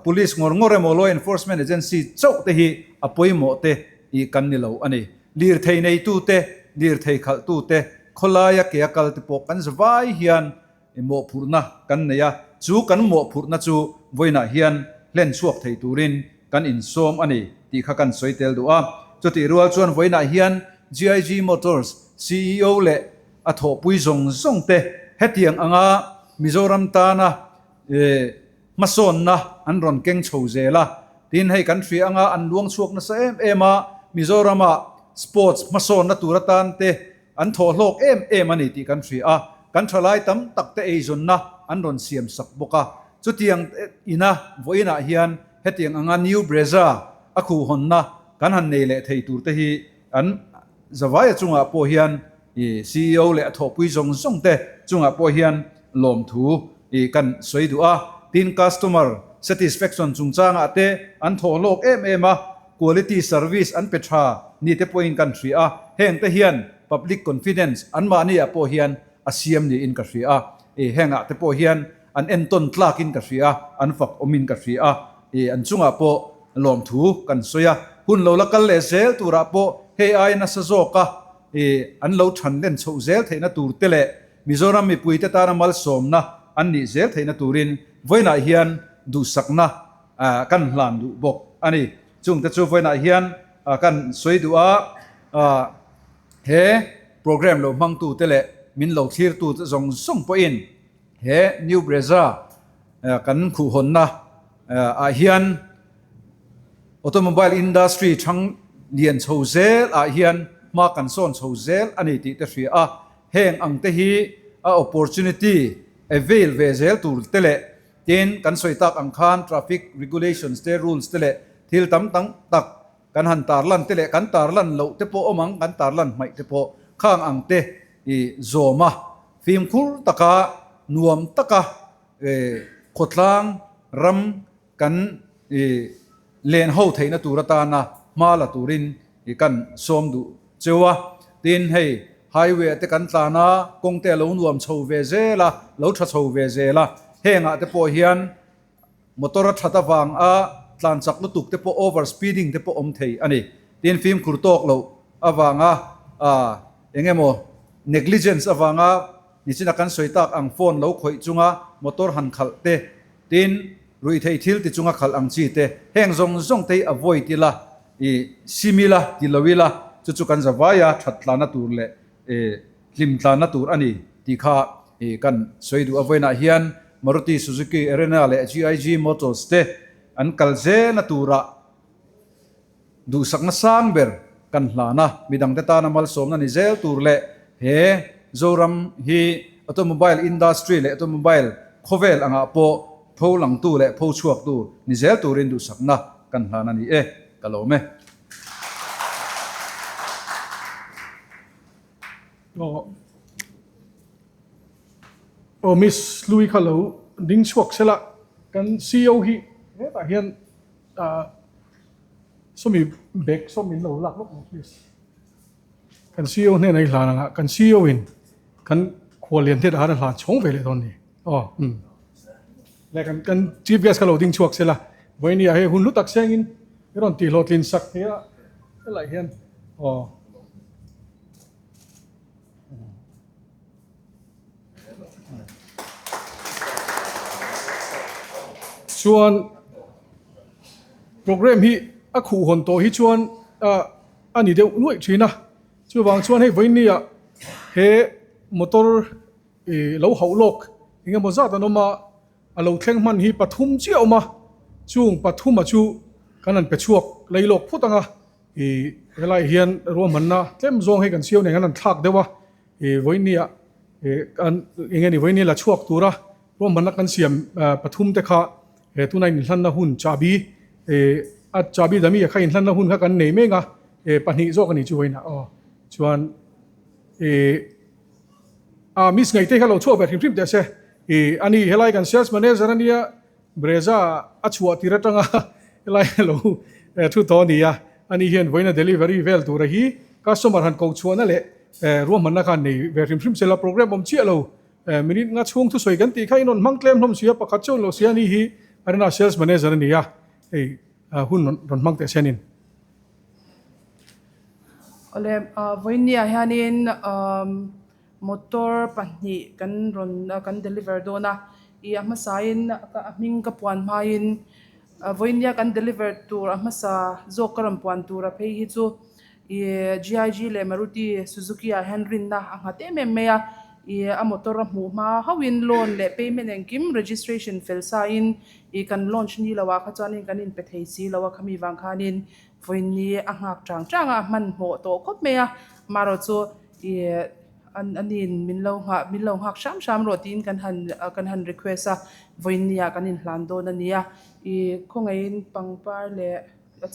police ngawr ngawr emaw, law enforcement agency chauh te hi a pawimawh te i kan ni lo a ni. Lirthei neitute, lirthei khalhtute, khawlaia ke a kal te pawh kan zavai hian mawhphurhna kan nei a, chu kan mawhphurhna chu vawiinah hian hlen chhuak thei turin kan insawm a ni tih kha kan sawi tel duh a. Chutih rual chuan vawiinah hian GIG Motors ceo leh a thawhpui zawng zawng te hetiang anga Mizoram tana hmasawnna an rawn keng chho zel a, tin hei kan hria anga an luang chhuak nasa em em a, Mizorama sports hmasawnna tur atan te an thawh hlawk em em a ni tih kan hria a, kan thalai tam tak te eizawnna an rawn siam sak bawk a, chutiang ina vawiinah hian hetiang anga New Brezza a khuhhawnna kan han nei leh thei tur te hi an Zavaia chungah pawh hian i ceo leh a thawhpui zawng zawng te chungah pawh hian lawmthu i kan sawi duh a. Tin, customer satisfaction chungchangah te an thawh hlawk em em a, quality service an pe tha ni te pawhin kan hria a, heng te hian public confidence anmahni ah pawh hian a siam niin ka hria a. I hengah te pawh hian an entawn tlakin ka hria a, an fak awmin ka hria a, i an chungah pawh lawmthu kan sawi a, hun lo la kal leh zel turah pawh hei aia nasa zawka i an lo than len chhoh zel theihna tur te leh Mizoram mipuite tana malsawmna an nih zel theihna turin vawiinah hian duhsakna kan hlan duh bawk a ni. Chungte chu vawiinah hian kan sawi duh a, he programme lo hmangtute leh min lo thlirtute zawng zawng pawhin he New Brezza kan khuhhawnna ah hian automobile industry thang lian chho zel ah hian hma kan sawn chho zel a ni tih te hria a, heng ang te hi a opportunity avail ve zel tur te leh tin kan sawi tak ang khan traffic regulations te rules te leh thil tam tam tak kan han tarlan te leh kan tarlan loh te pawh awm ang, kan tarlan hmaih te pawh khang ang te i zawm a, fimkhur taka nuam taka khawtlang ram kan len ho theihna tur atana hma la turin kan sawm duh cheu a. Tin, hei highway ah te kan tlan a, kawng te a lo nuam chho ve zel a, lo tha chho ve zel a, hengah te pawh hian motor a that avang a tlan chak lutuk te pawh over speeding te pawh awm thei a ni. Tin, fimkhur tawk loh avanga eng emaw negligence avanga Nichina kan sawi tak ang phone lo khawih chunga motor han khalh te, tin ruihtheih thil ti chunga khalh ang chi te, heng zawng zawng te hi avoid ila, i sim ila, ti lo ila, chu chu kan zavaia that tlanna tur leh hlim tlanna tur a ni tih kha kan sawi duh a. Vawiinah hian Maruti Suzuki Arena leh GIG Motors te an kal zelna turah, Duhsakna sang ber kan hlan a, midangte tana malsawmna ni zel tur leh he Zoram hi automobile industry leh automobile khawvel angah pawh pho langtu leh pho chhuaktu ni zel turin duhsakna kan hlan a ni e, ka lawm e. Aw Miss Hlui kha lo ding chhuak sela kan CEO hi hetah hian Ah sawmi bag saw min lo lak lawk ang please. Kan CEO hnenah i hlan anga kan CEO in kan khuallian te dah khan a hlan chhawng ve leh dawn ni. Aw umm. Le kan kan chief guest kha lo ding chhuak sela vawiin ah hei hun hlu tak sengin i rawn tih hlawhtlin sak thei a helai hian aw. Chuan programme hi a khuh hawn tawh hi chuan ah a ni deuh nuaih thin a, chuvang chuan hei vawiin nia he motor ih lo hauh lawk eng emaw zat an awm a, a lo thleng hman hi pathum chiah a awm a, chung pathuma chu kan han pe chhuak lei lawk phawt ang a, ih helaiah hian ruahmanna tlem zawng hei kan siam nen an han thlak deuh a, ih vawiin nia ih an eng nge ni vawiin nia la chhuak tura ruahmanna kan siam pathum te kha he tuna inhlanna hun chahbi ih a chahbi dami kha inhlanna hun kha kan nei mek a, ih pahnih zawk a ni chu vawiinah aw chuan ih a miss ngaihte kha lo chhuak ve hrim hrim teh se ih ani helai kan sales manager ania Brezza a chhuah tir atanga helai a lo thu tawh a ni a, ani hian vawiina delivery vel tura hi customer han ko chhuahna leh ruahmanna khan nei ve hrim hrim sela program awm chiah lo minute nga chhung thusawi kan tih kha in rawn hmang tlem hlawm si a, pakhat chuan lo sia ani hi Arena sales manager a ni a, hei hun rawn hmang teh senin. Awle vawiinniah hianin Motor pahnih kan rawn kan deliver dawn a, ih a hmasain a hming ka puan hmain vawinia kan deliver tur a hmasa zawk ka rawn puan tur a phei hi chu ih GIG leh Maruti Suzuki ah hian rinna a nghat em em mai a, ih a motor a hmuh hma hauhin loan leh payment engkim registration fel sain ih kan launch ni lo ah kha chuanin kan inpe thei si lo a khami vang khanin vawiini a nghak chang chang a, a hmanhmawh tawh khawp mai a, amaherawhchu chu. Ih an aniin min lo nghah min lo nghak hram hram rawh tiin kan han kan han request a, vawiinniah kan inhlan dawn a nia. Ih khawngaihin pangpar leh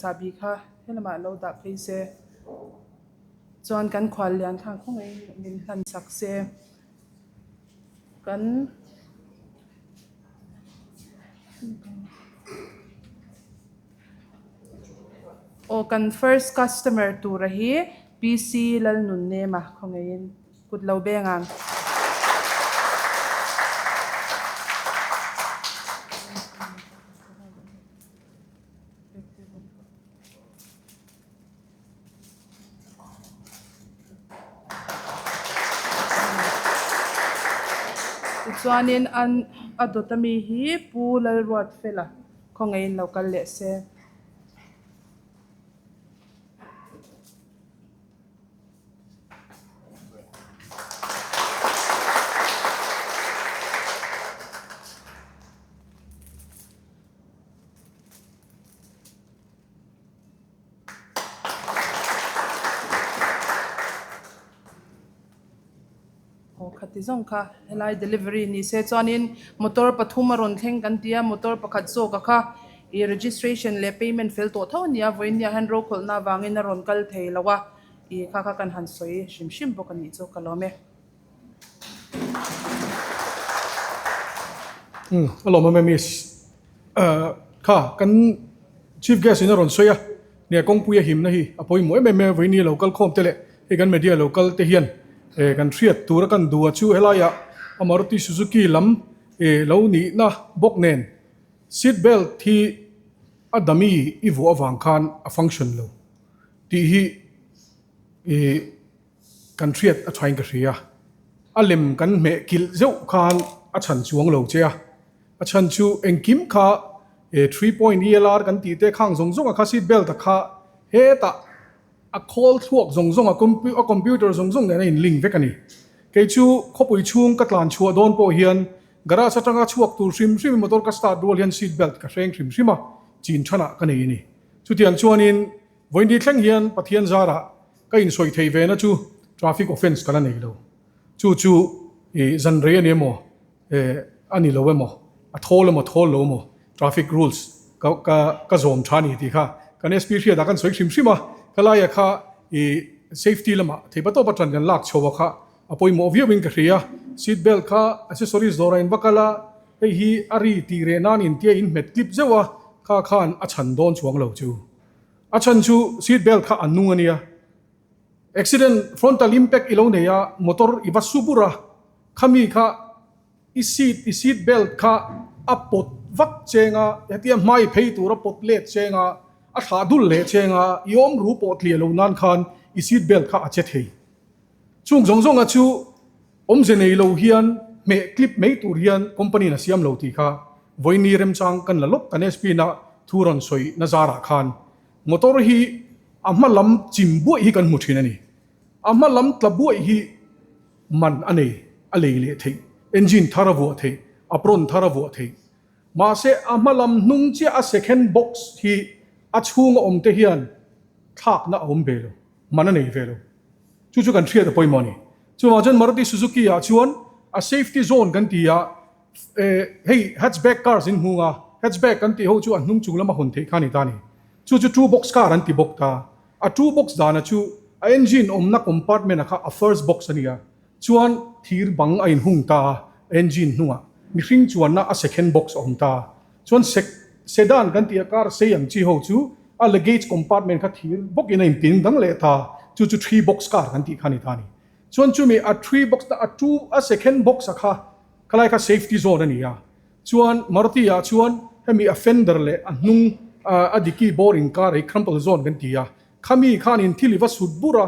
chahbi kha helamah lo dah phei se chuan kan khual lian khan khawngaihin min hlan chak se kan. Aw kan first customer tura hi PC Lalnunnema khawngaihin kut lo beng ang. Tichuanin an a dawt ami hi Pu Lalruatfela khawngaihin lo kal leh se. Aw khati zawng kha helai delivery ni se chuanin motor pathum a rawn thleng kan ti a motor pakhat zawk a kha ih registration leh payment fel tawh tho a ni a vawiin hian rokhawlhna avangin a rawn kal thei lo a ih kha kha kan han sawi hrim hrim bawk a nih chu ka lawm e. Umm a lawm em miss kha kan chief guest in a rawn sawi a nia kawngpui a himna hi a pawimawh em em e vawiin lo kal khawm te leh hei kan media lo kal te hian eh kan hriat tura kan duh a chu helaiah a Maruti Suzuki lam eh lo nihna bawk nen seat belt hi a dummy i vuah avang khan a function lo tih hi ih. Kan hriat a thain ka hria. A lem kan hmeh kilh zeuh khan a chhan chuang lo che a. A chhan chu engkim kha e 3 point ELR kan tih te khang zawng zawng a kha seat belt a kha hetah a khawl thluak zawng zawng a a computer zawng zawng nen a in link vek a ni. Kei chu khawpui chhung ka tlan chhuah dawn pawh hian garage atanga chhuak tur hrim hrim motor ka start rual hian seat belt ka hreng hrim hrim a, chin thanah ka nei a ni. Chutiang chuanin vawiin thleng hian Pathian zarah Ka insawi thei ve na chu traffic offence ka la nei lo. Chu chu i zan rei a ni emaw, eh a ni lo emaw, a thawl emaw thawl lo emaw traffic rules ka ka ka zawm tha a ni tih kha kan SP hriatah kan sawi hrim hrim a. Khalaia kha i safety lamah theipa tawpa tan kan lak chho a kha a pawimawh viauin ka hria. Seat belt kha accessories dawrah in va kal a, hei hi a ri tih reh nan intia in hmet clip zeuh a, kha khan a chhan dawn chuang lo chu. A chhan chu seat belt kha an nung a nia. Accident frontal impact i lo nei a, motor i va su bur a, khami kha i seat i seat belt kha a pawt vak cheng a, hetia hmai phei tur a pawt let cheng a, a thlah dul leh cheng a, i awm ru pawh tliah lo nan khan i seat belt kha a che thei. Chung zawng zawnga chu awmze nei lo hian hmeh clip mai tur hian company in a siam lo tih kha. Vawiini remchang kan la lawk kan SP na thu rawn sawi na zarah khan motor hi a hma lam chim buaih hi kan hmu thin a ni. A hma lam tla buaih hi man a nei, a lei leh theih, engine thar a vuah theih, apron thar a vuah theih. Mahse a hma lam hnung chiah a second box hi a chhunga awm te hian thlakna a awm ve lo, man a nei ve lo. Chu chu kan hriat a pawimawh a ni. Chuvang chuan Maruti Suzuki ah chuan a safety zone kan ti a, hei hatchback cars in hmung a, hatchback kan tih ho chu a hnung chung lama hawn theih kha a ni ta a ni. Chu chu two box car an ti bawk ta. A two box dana chu a engine awmna compartment ah kha a first box a ni a, chuan thir bang a inhung ta a, engine hnungah mihring chuanna a second box a awm ta. Chuan sek sedan kan tih a car sei ang chi ho chu a luggage compartment kha thir bawkin a inpin dang leh ta, chu chu three box car kan tih kha a ni ta a ni. Chuan chumi a three box a two a second box a kha khalai kha safety zone a ni a. Chuan Maruti ah chuan hemi a fender leh a hnung a dicky bawr inkar hi crumple zone kan ti a, khami khanin thil i va sut bur a,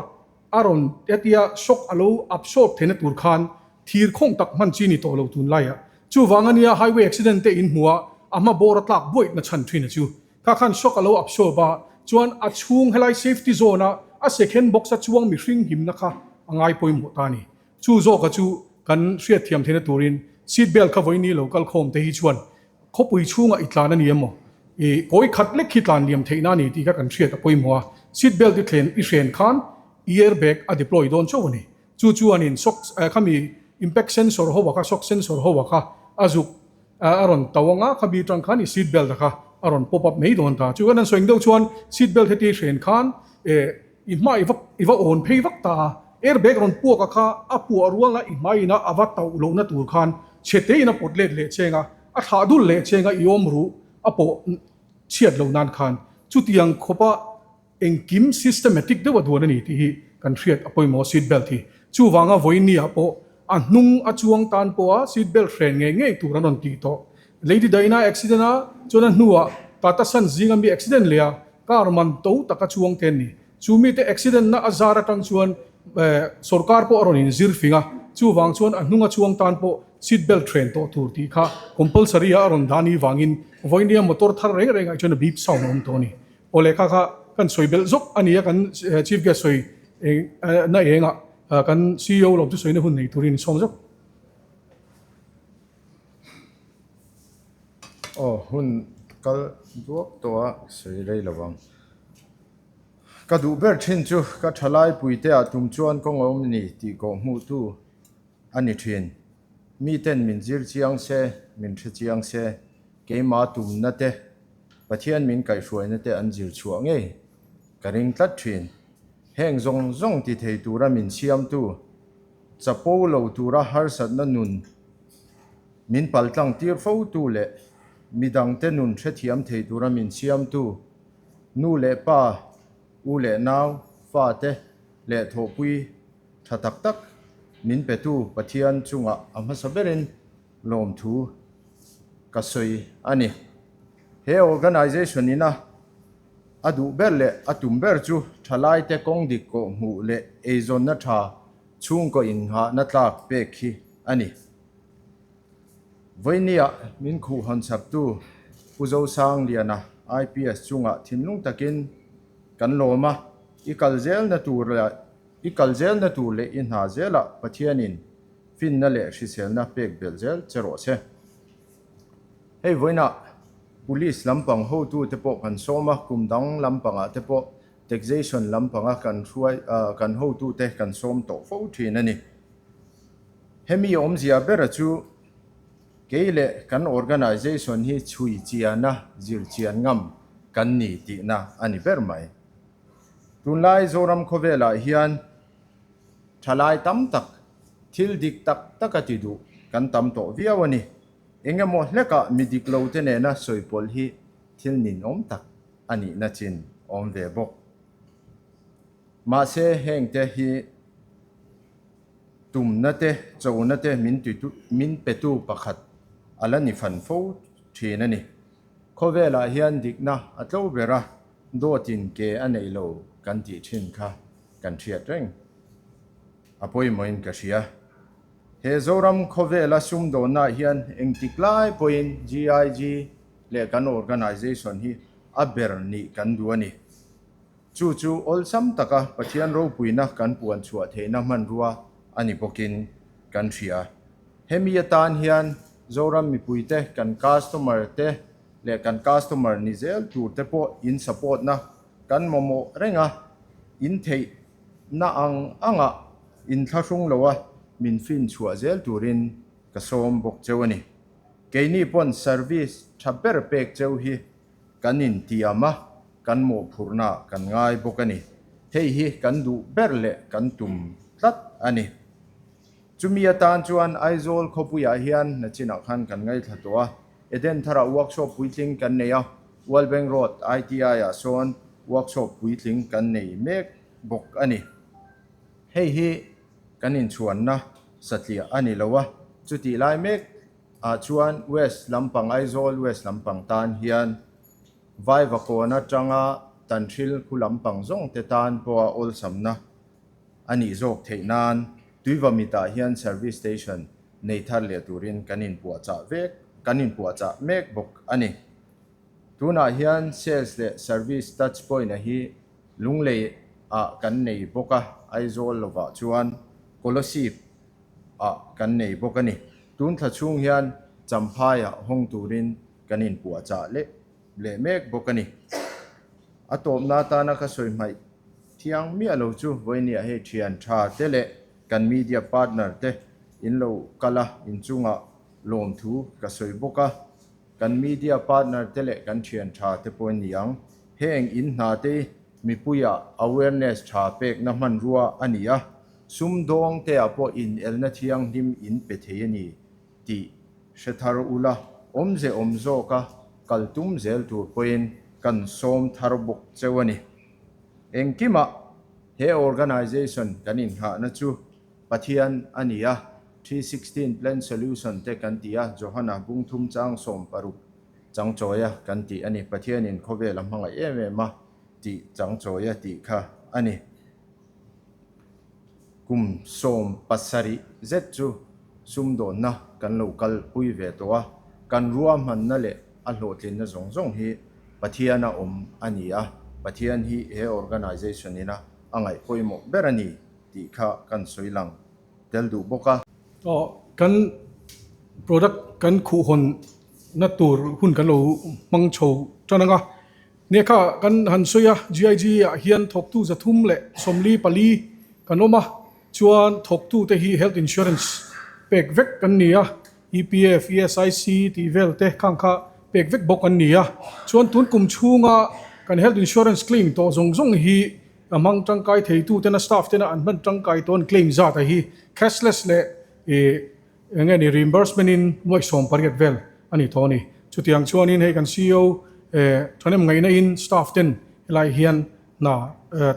A rawn hetia shock a lo absorb theihna tur khan thir khawng tak hman chi ni tawh lo tunlaiah. Chuvang ania highway accident te in hmuh a, a hma bawr a tlak buaih na chhan thin a chu. Kha khan shock a lo absorb a, chuan a chhung helai safety zone a a second box a chuang mihring himna kha a ngai pawimawh ta a ni. Chu zawka chu kan hriatthiam theihna turin seat belt kha vawiin ni lo kal khawm te hi chuan Khawpui chhungah i tlan a ni emaw? I kawi khat lek hi tlan liam theihna a ni tih kha kan hriat a pawimawh a. Seat belt i thlen i hren khan i air bag a deploy dawn chauh a ni. Chu chuanin shock khami impact sensor ho a kha shock sensor ho a kha a zuk a rawn to anga khami tang khan i seat belt a kha a rawn pop up mai dawn ta. Chu kan han sawi deuh chuan seat belt heti i hren khan i hma i va i va awn phei vak ta a. Air bag rawn puak a kha a puah ruala i hmaiin a a va tauh lohna tur khan chhe tein a pawt let leh cheng a. A thlah dul leh chenga i awm ruh a pawh chhiat lo nan khan chutiang khawpa engkim systematic deuh a duan a ni tih hi kan hriat a pawimawh seat belt hi. Chuvanga vawiin ah pawh a hnung a chuang tan pawha seat belt hren ngei ngei tur an rawn tih tawh. Lady Diana accident a chuan a hnuah Tata Sons zinga mi accident leh a car man to taka chuang te an ni. Chu mite accident na a zar atang chuan sorkar pawh a rawn inzir fing a, chuvang chuan a hnunga chuang tan pawh seat belt hren tawh tur tih kha compulsory a a rawn dah ni vangin vawinia motor thar reng reng ah chuan a beep sound a awm tawh a ni. Aw lehkha kha kan sawi belh zawk a ni a, kan Chief Guest sawi na engah kan CEO lo chu sawina hun nei turin in sawm zawk. Aw hun kal duak tawh a sawi rei lo ang. Ka duh ber thin chu ka thalai puite ah tum chuan kawng a awm ni tih kawh hmuh tu a ni thin. Miten min zir chiang se, min hre chiang se, keima tumna te, Pathian min kaihhruaina te an zir chhuah ngei ka ring tlat thin. Heng zawng zawng ti thei tura min siamtu, chapo lo tura harsatna nun min paltlang tir fo tu leh midangte nun hrethiam thei tura min siamtu, Nu leh pa, u leh nau, fate leh thawhpui tha tak tak min petu Pathian chungah a hmasa berin lawmthu ka sawi a ni. He organisation ina a duh ber leh a tum ber chu thalaite kawng dik kawh hmuh leh eizawnna tha chhungkaw inghahna tlak pek hi a ni. Vawinia min khuh hawn chaktu Pu Zosangliana IPS chungah thinlung takin kan lawm a, i kal zelna tur leh i kal zelna tur leh i hna zelah Pathianin finna leh hriselna pek belh zel che rawh se. Hei vawiinah Police lampang hotute pawh kan sawm a, kum dang lampangah te pawh Taxation lampanga kan hruai kan hotute kan sawm tawh fo thin a ni. Hemi awmzia bera chu kei leh kan organisation hi chhui chiana zir chian ngam kan ni tihna a ni ber mai. Tunlai Zoram khawvelah hian thalai tam tak thil dik tak taka ti duh kan tam tawh viau a ni. Engemaw hlekah mi dik lo te nena sawi pawlh hi thil ninawm tak a nihna chin awm ve bawk. Mahse hengte hi. Tumna te, chona te min titu min petu pakhat a la ni fan fo thin a ni. Khawvelah hian dikna a tlo ber a, dawtin ke a neih lo kan tih thin kha kan hriat reng a pawimawhin ka hria. He Zoram khawvela sumdawnnaah hian engtik lai pawhin GIG leh kan organisation hi a ber nih kan duh a ni. Chu chu awlsam taka Pathian ropuina kan puan chhuah theihna hmanrua a ni bawkin kan hria. Hemi atan hian Zoram mipuite kan customer te leh kan customer ni zel tur te pawh in support na kan mamawh reng a, in theih na ang angah in thlahrung lo a min fin chhuah zel turin ka sawm bawk cheu a ni. Keini pawn service tha ber pek cheu hi kan intiam a, kan mawhphurhna kan ngai bawk a ni. Hei hi kan duh ber leh kan tum tlat a ni. Chumi atan chuan Aizawl khawpuiah hian nachinah khan kan ngaithla tawh a, Eden tharah workshop puitling kan nei a, World Bank Road ITI-ah sawn workshop puitling kan nei mek bawk a ni. Hei hi kan inchhuanna satliah a ni lo a, chutih lai mek ah chuan West lampang Aizawl West lampang tan hian Vaivakawn atanga Tanhril khu lampang zawng te tan pawha awlsamna a nih zawk theih nan Tuivamitah hian Service Station nei thar leh turin kan inpuahchah vek kan inpuahchah mek bawk a ni. Tunah hian Sales leh Service Touch Point a hi Lunglei ah kan nei bawk a, Aizawl lovah chuan Kolasib ah kan nei bawk a ni. Tun thla chhung hian Champhai ah hawng turin kan inpuahchah leh leh mek bawk a ni. A tawpna atana ka sawi hmaih thiang miah lo chu vawinia hei thian tha te leh kan media partner te in lo kal a, inchungah lawmthu ka sawi bawk a. Kan media partner te leh kan thian tha te pawh ni ang. Heng in hna te mipuia awareness tha pekna hmanrua a ni a, sumdawng te ah pawh inelna thianghlim in pe thei a ni tih hre thar ula, awmze awm zawka kal tum zel tur pawhin kan sawm thar bawk cheu a ni. Engkimah he organisation kan inghahna chu Pathian a ni a, 3:16 Plan Solution te kan ti a, Johana bungthum chang 16 changchawia kan tih a ni. Pathianin khawvel a hmangaih em em a tih changchawia tih kha a ni. Kum 17 zet chu sumdawnna kan lo kalpui ve tawh a, kan ruahmanna leh a hlawhtlinna zawng zawng hi Pathiana awm a ni a, Pathian hi he organisation ina a ngaih pawimawh ber a ni tih kha kan sawi lang tel duh bawk a. Aw, kan product kan khuhhawn na tur hun kan lo hmang chho tan ang a. Nia kha kan han sawi a, GIG ah hian thawktu 344 kan awm a, chuan thawktu te hi health insurance pek vek kan ni a, EPF, ESIC tih vel te khang kha pek vek bawk an ni a. Chuan tun kum chhunga kan health insurance claim tawh zawng zawng hi a hmang tangkai theitu tena staff tena an hman tangkai tawh an claim zat a hi cashless leh ih eng nge ni reimbursement in nuaih 18 vel a ni tawh a ni. Chutiang chuanin hei kan ceo eh thahnem ngaihna in staff ten helai hian hna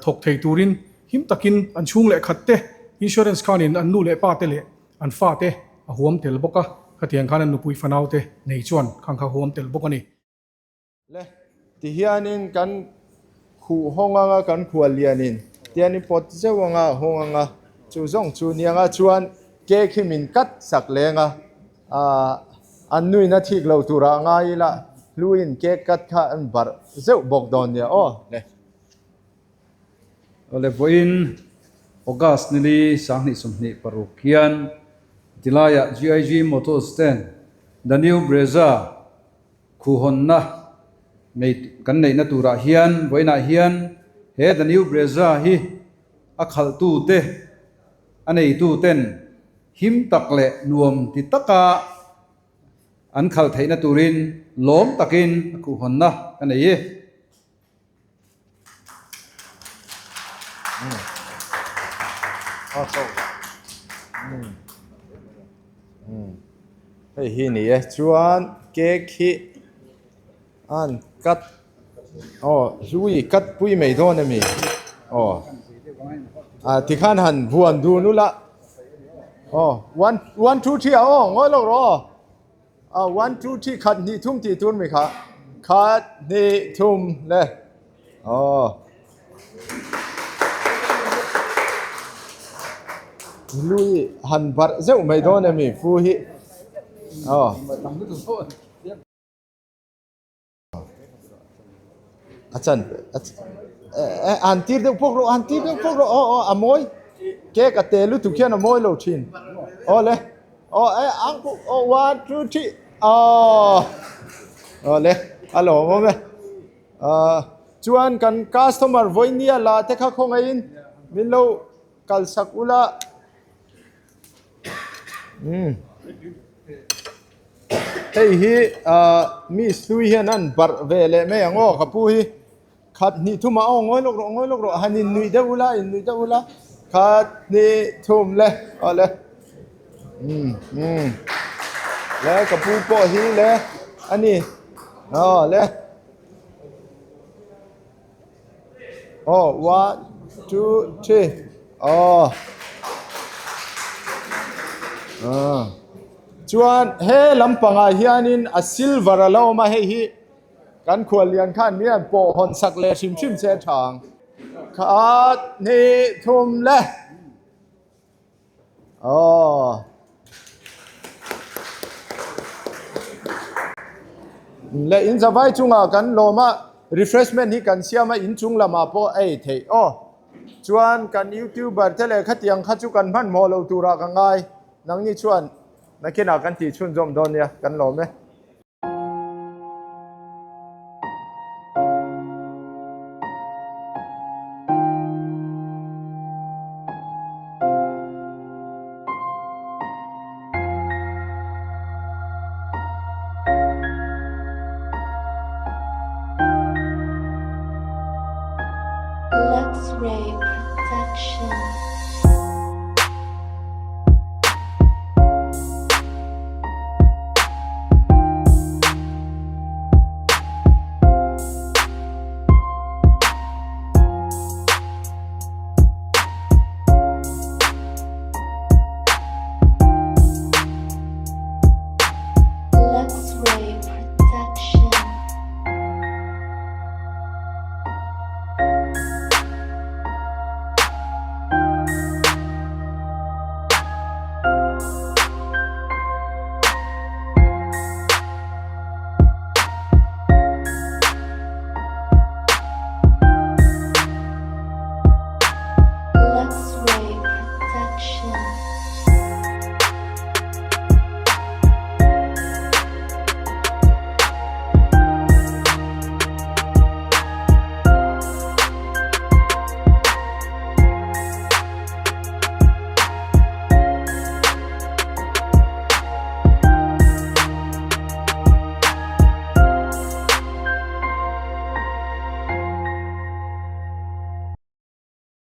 thawk thei turin him takin an chhung leh khat te insurance khanin an nu leh pa te leh an fa te a huam tel bawk a, khatiang khan an nupui fanau te nei chuan khang kha huam tel bawk a ni. Le, tihianin kan khuh hawng anga kan khual lianin tianin pawt zeuh anga a hawng anga chu zawng chu nianga chuan cake hi min cut sak leng a, aah an nuin a thik lo turah a ngai ila hluin cake cut kha an barh zeuh bawk dawn nia aw le. Awle vawiin August nili 2026 hian tilaiah GIG Motors ten The New Brezza Khuhawnna nei kan neihna turah hian vawiinah hian he The New Brezza hi a khalhtute, a neituten him tak leh nuam ti taka an khalh theihna turin lawm takin a khuhawnna ka nei e. Hei hi ni e chuan cake hi an cut aw hlui cut pui mai dawn ami aw ah tikhan han vuan dun ula aw one one two three ah aw ngawi lawk rawh aw. A one two three khat hnih thum tih tur mi kha khat hnih thum le aw. Lui han barh zeuh mai dawn emi pu hi aw. A chan han tir deuh pawk rawh han tir deuh pawk rawh aw aw a mawi cake a te lutuk hian a mawi lo thin aw le aw e ang pawh aw one two three aw aw le a lawmawm e ah chuan kan customer vawinia la te kha khawngaihin min lo kalsak ula umm hei hi ah mi hlui hian an barh ve leh mai ang aw ka pu hi khat hnih thum ah aw ngawi lawk rawh ngawi lawk rawh han innuih deuh ula innuih deuh ula khat hnih thum le aw le umm umm le ka pu pawh hi le a ni aw le. Aw one two three aw ah chuan he lampangah hianin a silver a lo awm a hei hi kan khuallian khan mi an pawh hawn sak leh hrim hrim che a tha ang khat hnih thum le. Aw. Le in zavai chungah kan lawm a, refreshment hi kan siam a, inchung lamah pawh a ei theih aw. Chuan kan youtuber te leh khatiang kha chu kan hmanhmawh lo turah ka ngai. Nangni chuan nakinah kan tih chhunzawm dawn nia, kan lawm e. Luxray Production.